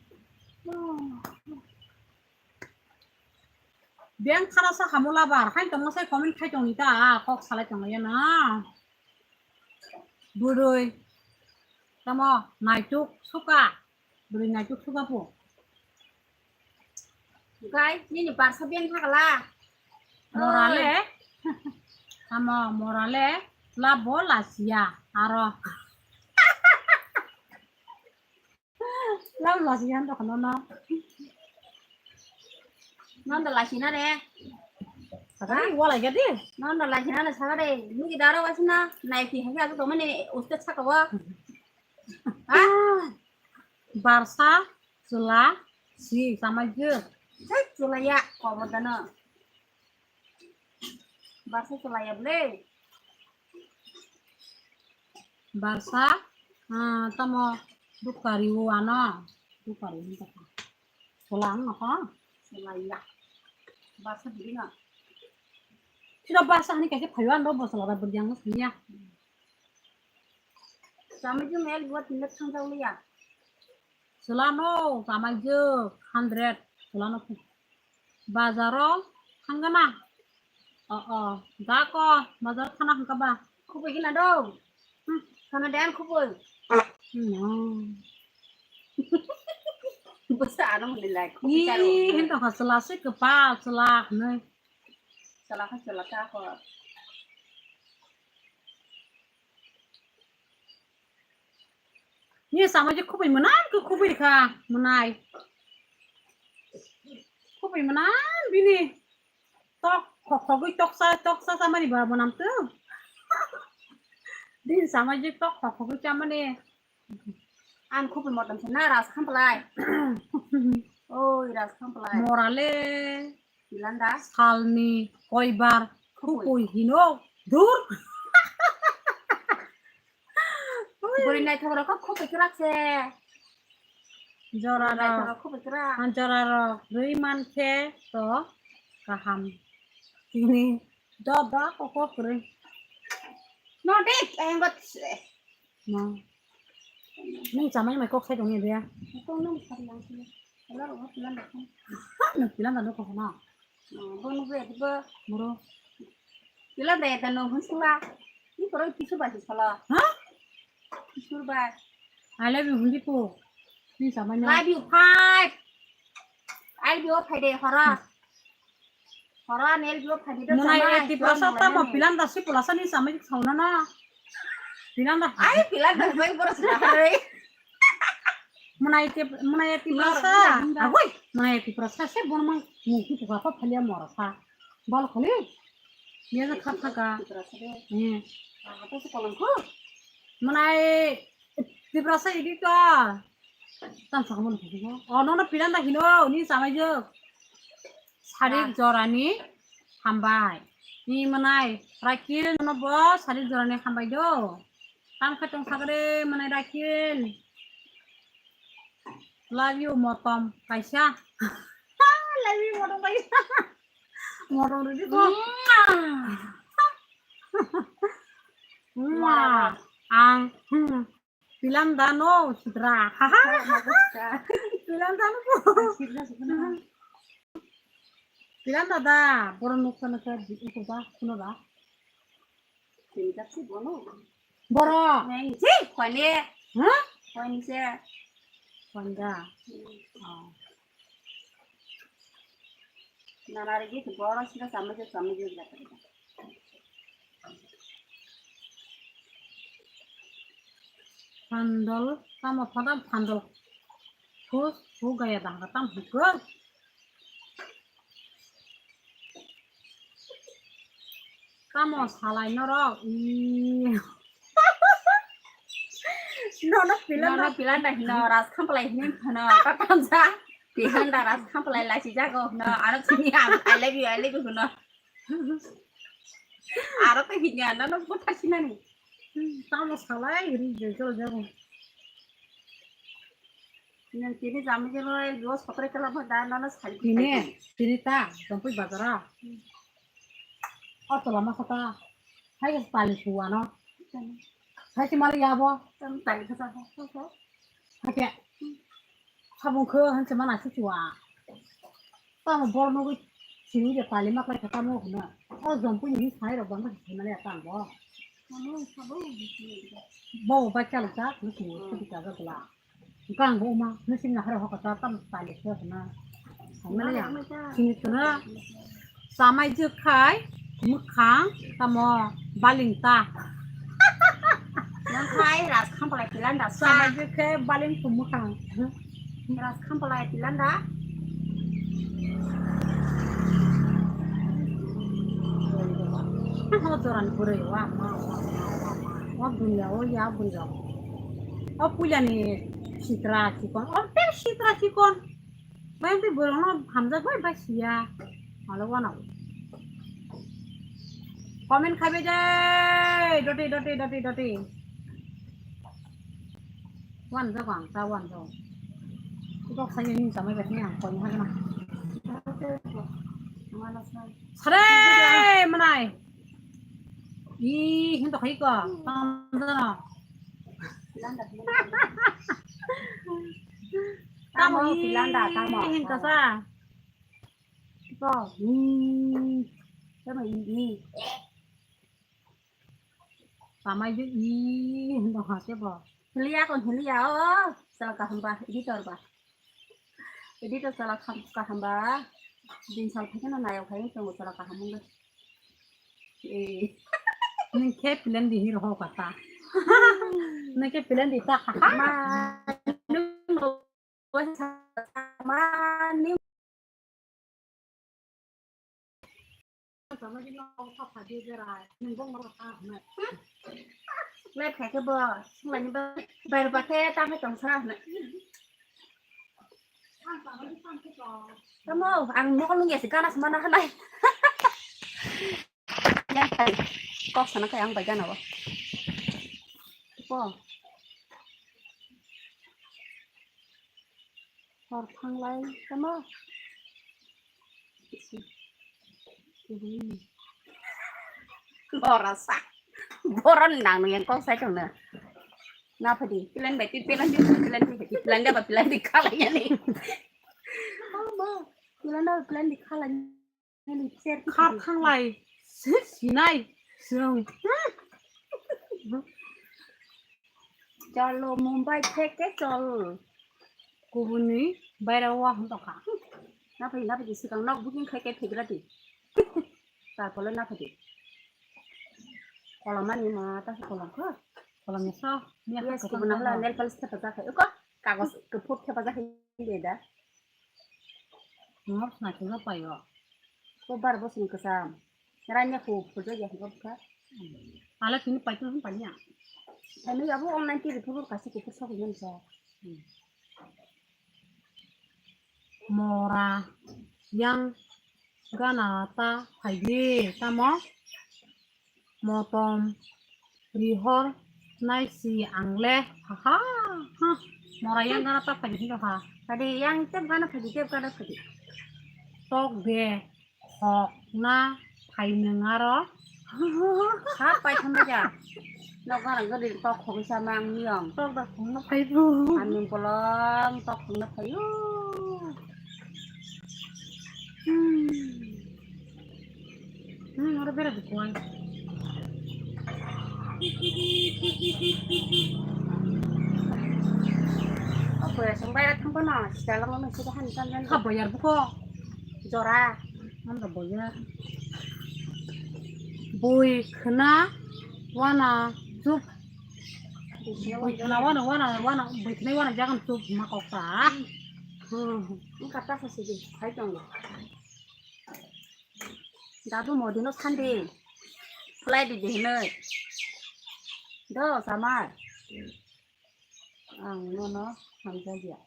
Beng khana sa hamula bar, hai tongma sai comment khai tong ni ta, kok salai tong ya na. Burui. Tamo naituk suka. Burui naituk suka po. Gai, nini barsa beng thakala. Morale. Tamo morale. Labo lasia. Aro. Lam lasi han to kono no. Nondo lasi na re. Sakari wala gadi. Nondo lasi na re sakari. Nugi daro wasna. Nai pi hagi asu tomane uste sakawa. Ha? Barsa, chwla, si, sama je. Sai chwla ya, kobo dano. Barsa chwla ya ble. Barsa, ah, tamo dukari o ano. Dukari o ano. Chwla ang no ha? Chwla ya. Barsa bidi na. Sida barsa hani kaise phayo ano bo chwla da bidi ang no sanya. Sama je mel buat tinda thang jauliya. Chwlano chamaijwk hundred chwlano. Bazaro thangana. O, o, da ko bazar thana hwnkha ba. Khubui gina do. Hmm. Khana dan khubui. Hmm. Bwsa ano mwnwi lai khubui. Ih, karo. Hinto kha chwla se kwpal chwla hwnwi. Chwla kha chwla ta ko. Ni sama je khubui mwnam khe khubui kha mwnai. Khubui mwnam bini tok khok khogwi toksa toksa samani ba mwnam tu. Din sama je tok khok khogwi chamani. An khubui motom se na ras khamplai. Oi ras khamplai. Morale. Pilanda. Salni koibar khubui hino dur. Bwrwi naithokrok kho khubui kwrak se. Jorarok. Naithokrok khubui kwrak. Ah, jorarok rwi mankhe to kaham. Tini do do koko kwrwi. No dik engot se. No. Nung chamai mai kok sai tongni dia. Kok nung sari yang sini. Kalau orang bilang dah kan. Ha, nung bilang dah kok na. Bo nung be bo. Muro. Bilang dah dah nung hun sula. Ni korang kisur baju sala. Ha? Kisur baju. I love you hundi ko. Ni chamai na. Love you five. I love you five deh hora. Hora nel jo phadi do. Mwnai chamai, eti prasad tamo pilanda si pulasa ni samai sauna na. Pilanda. Ai pilanda bai boros bahare. Mwnai eti, mwnai eti prasad. Agoi, mwnai eti prasad se bon mang mungki tu apa phalia morasa. Bal khali. Dia je khat thaka. Eh. Apa se kolong ko? Mwnai eti prasad idi ka. Tam sakamo nukho. Oh, nono pilanda hino, ni samai jo. Sarik jorani hambai. Ni mwnai, Rakil nono bo sarik jorani hambai do. Tam kha tong sagre mwnai Rakil. Love you motom kaisa. Love you motom kaisa. Motom ridi ko. Mwah. Mwah. Ang. Hmm. Pilanda no sidra. Ha ha. Pilanda no. Pilanda da. Boro nuksa nuksa di uko da kuno da. Tinjak si bono. Boro. Neng si kone. Ha? Kone se. Konda. Oh. Nana rigi tu borok sida samai je samai je. Phandol, tamo phoda phandol. Phus, phus gaya dang tam hukuk. Tamo salai norok, ii. Nono pilanda. Nono pilanda hino, ras khamplai hino, hino, tatamsa. Pilanda ras khamplai lachi jago hino, aro chini am, I love you, I love you hino. Aro to hinya, nono butha sinani. Tamo salai, ri jai jol jago. Nang tini jami jelo, dos kotre kela bada, nono sari. Tini, tini ta, jompui bazara. O tola masa ta, hai ke tali suwa no. Hai ke mali yabo. Tam tali kasa kasa. Hai ke. Sabung khe hanse mana si suwa. Tamo bor nugui sini je tali maklai kata mo huna. O jompui ni sai rok bang sai mali ata bo. Bo ba chal ta, ni sini khuti ka ga bla. Gang bo ma, nusin na haro hokota tam tali se na. Samai ya. Sini tuna. Samai je khai, mukhang, tamo, baling ta. Nang khai, ras khampalai pilanda sa. Samai je khai, baling tu mukhang. Ras khampalai pilanda. Ho joran purui wa, ma, ma, ma, ma, ma. Wa bunya, o ya bunya. O puila ni sitra chikon, o ter sitra chikon. Bai bai borok no hamjak bai bai siya. Malo wana. Comment khai bai dai. Doti, doti, doti, doti. Wan jago ang ta wan jago. Kok sai ni samai bai ni ang koi ha na. Sare manai. Ih, hinto khai ko. Tang jana. Tamo, ih, pilanda, tamo. Hinto sa. Ko, ih. Tamo, ih, ih. Tamo, ih, ih, hinto ha, tebo. Hilia kon hilia, oh, sala kaham ba, editor ba. Editor sala kaham ba. Din sal phai kheno nayok hai tongo sala kaham wngwi. Eh. Nung khe plan di hiro ho kata. Nung khe plan di ta ha ha. Ma, nung ma, nung Lai kha khe bo, swnglai ni ba, bai ba khe ta khe tong sa na. Tamo, ang nogo nung ya se gana se mana hanai. Yang kai, kok sana kai ang bai gana bo. Ko. Hor thanglai tamo. Lora sa. Boron nang nang yang kok sai tong na. Na phadi, plan bai ti plan di plan di phadi, plan da ba plan di khala yani. Ama, plan da plan di khala. Khar thanglai, si-, sinai, sung. Chalo, Mumbai theke chal. Kubuni baira wa hwn tokha. Na phai, na phai, sikang nok booking khai kai phegra di. Tarpore na phai di. Kolamani ma ta kolam kha. Kolam ni sa, ni Yes, kha kubuna kolam hla kha. Nail polish thepa jakhai. Uko, kagos kuphur thepa jakhai de da. Ngor sna chwla paio. Ko bar bosong kwcham. Ranya ko photo ya ko kha. Ala tini paitu hum panya. Ani abo online ti report kasi ko sa ko sa. Mora yang gana ta phaidi tamo. Motom, rihor, naisi, angle, ha, ha, ha. Mora yang gana ta phadi hino ha. Phadi yang tep gana phadi, tep gana phadi. Tok de, khok na, phai nung aro. Ha, pai thamba ja. Nok gana gadi tok khok sa mang niyong. Tok da khok na phai bu. Ani polong, tok khok na phai u. Hmm. Hmm, oro bera di kuai. O boya song bai thang kono, sita lang nang sita han tan tan. Ha boyar buko. Jora. Bui khna wana chup. Bui khna wana, wana, wana, bui khna wana jagan chup ma kok ta. Hmm. Wngkha ta sa sidi, khai tongo. Dadu modi no sandi. Fly di di hinoi. Do samar. Ang nono hamjakya.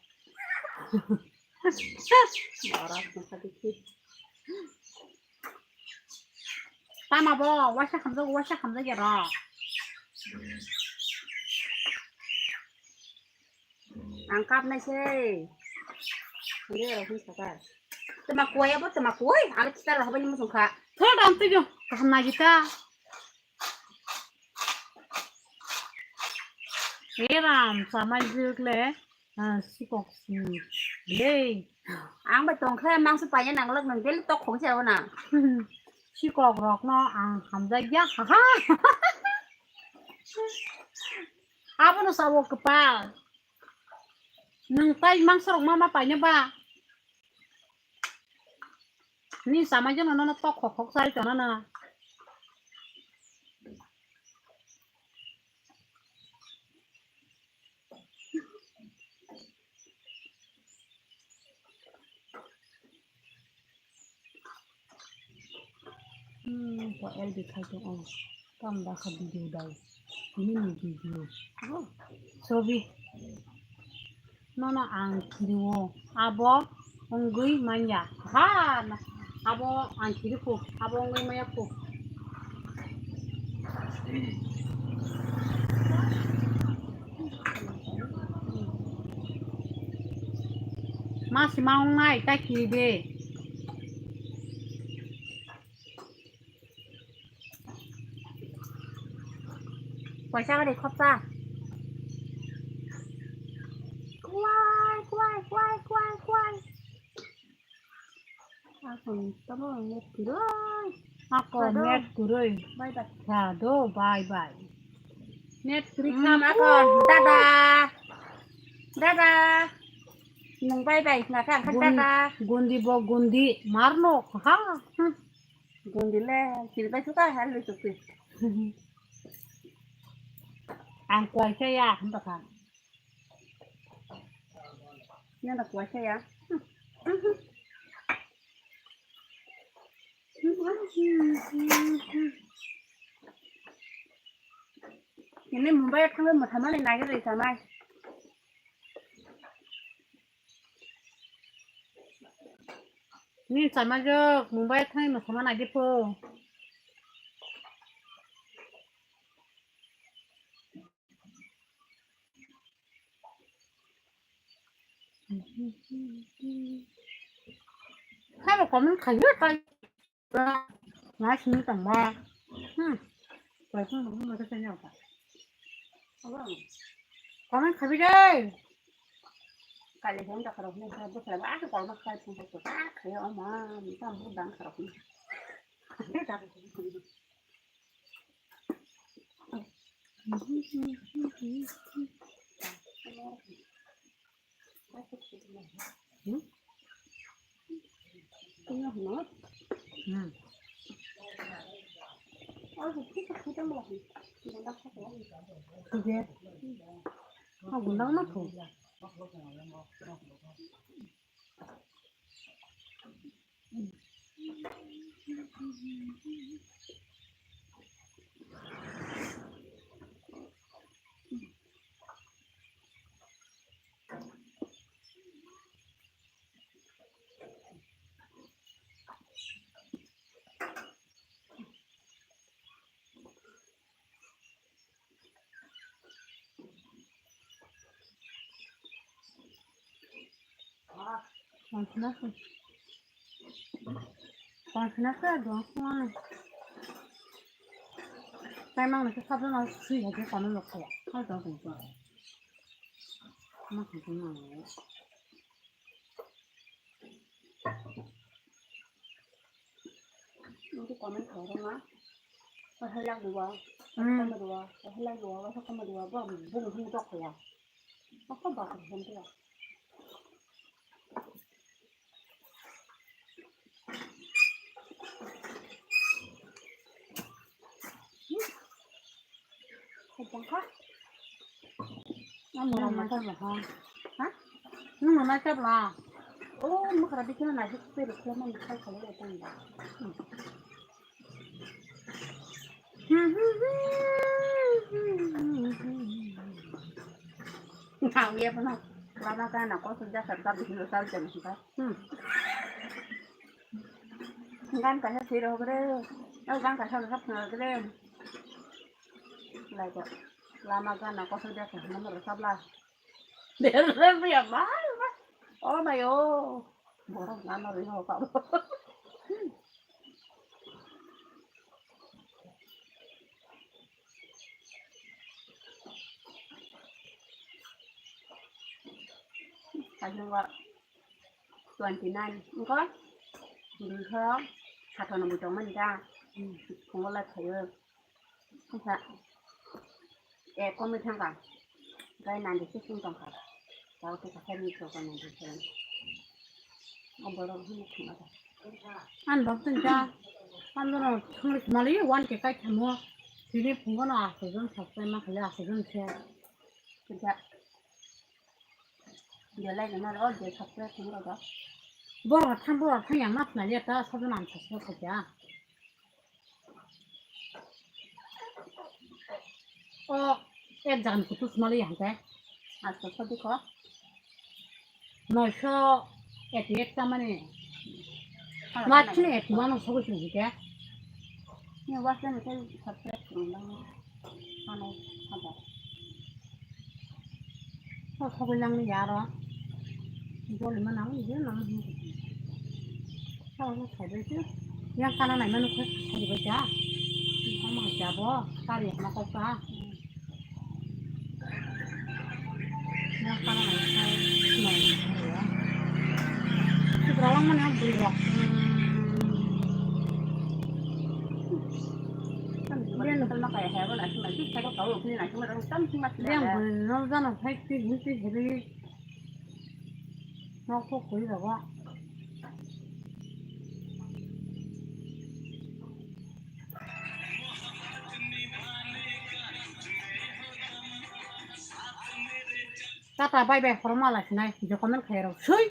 Borat nokha dikhi. Tama bo, waisa hamjak, waisa hamjakya rok. Ang kapnai se. Hingke rok hing sakar. Tama kuai abo, tama kuai. Ang kita rok habani musung kha. Thod ang tuju. Kaham nagita. Eram, samai jikle, ah, sikok si, lei. Ang bai tongkhe mangso paina nanglak nang daily tok khong se abo na. Sikok rok no ang hamjak ya, haha. Abono sabo kwpal. Nung tai mangso rok ma ma paina ba. Ni sama jano nono tok khok khok sai tona na. Hmm, ko L B khai tong o. Tam da kha video dai. Ini ni video. Oh, sobi. Nono ang kiriwo. Abo wngwi manya. Ha, na-, abo ang kiri kho. Abo wngwi maya kho. Ma sima wngnai, ta kiri de. Poisa gari khopsa. Kwai, kwai, kwai, kwai, kwai. Akon tamo net kwrwi. Akon net kwrwi. Bye bye. Sado, bye bye. Net kwrwi. Hmm, kha akon. Dada. Dada. Nung bye bye. Nang kha, kha, dada. Gundi bo gundi. Marno. Ha. Hmm. Gundi le, chiripai suka hal le suki. Ang kuai saya, hamba kan. Yang tak kuai saya. Ini Mumbai thangwi mwthamani nagirwi samai. Ni chamajok Mumbai thangwi mwthama nagipho. Habo comment khayo tai. Nga sini tangma. Hmm. Koi phang nang ma ka sanya ka. Comment khabi dai. Kali hon da kharok ni ha bu kharok a kol ma khai phang ko ta khai o ma mi ta bu dang kharok ni. Hmm? Sige. Ah, gundang na po. Konsenase. Konsenase dong sungane. Tai mang nase sabjana sui haje kono lokya. Hai dong sungane. Ma sungane. Nungki comment khairokma. Wahalak dua, wahalak dua, wahalak dua, bo bung hung tok ya. Apa bakar hung tok. Kajang kha. Ang mora mora tabla ha. Ha? Nung mora tabla. Oh, mukra dikhe na naisik pe rikhe na naisik khalai ya tang ba. Nang ye pano lama ka na ko sujak sar ka bisi lo sar jan ka. Hmm. Gan kaisa thwi rw kre, o gan kaisa rw kre. Lai ko, lama gan na koso de ko, nama rw sabla. Berre ya ma, oh my oh, borok gan rw ho ka. Kajang wa. Twenty nine wngkha, bwrwi kha sathano bo tongmani da, phungo lai phaio, wngkha, eh, komwi thangkha, tei ninety six wng tongkha, tei tei kaisa ni tongkha ninety seven, o borok hwnwi thangma da. Ani bok tong kha, ani bono thangwi mali one K kai thamo, tini phungo no aswk jon subscribe ma khaile aswk jon se. Kisa. Belai gana ro je subscribe khum ro da. Borok thang, borok thang yang ma khna ya ta sabjana ang subscribe khaja. O ek jagan kutu smali yang te. Asto sadi ko. Noisho eighty eight ta mani. Hala Ma hala. Chini eighty one sogwi chini ke. Ni wasle ni kai subscribe khum lang. Ano, ada. Oh, kau bilang ni ya, ro. Joli mana, ini mana. Kau lu kau besi. Yang kana nai mana kau, kau besi ya. Kau mau siapa? Kari yang mau kau kah? Yang kana nai kau, nai, ya. Itu berapa mana yang beli, ro? Yang beli, no, jano, hai, ti, hinti, heri. Nok kok koi jago. Tata, bye bye, khorokma lai sinai, je comment khairok sui.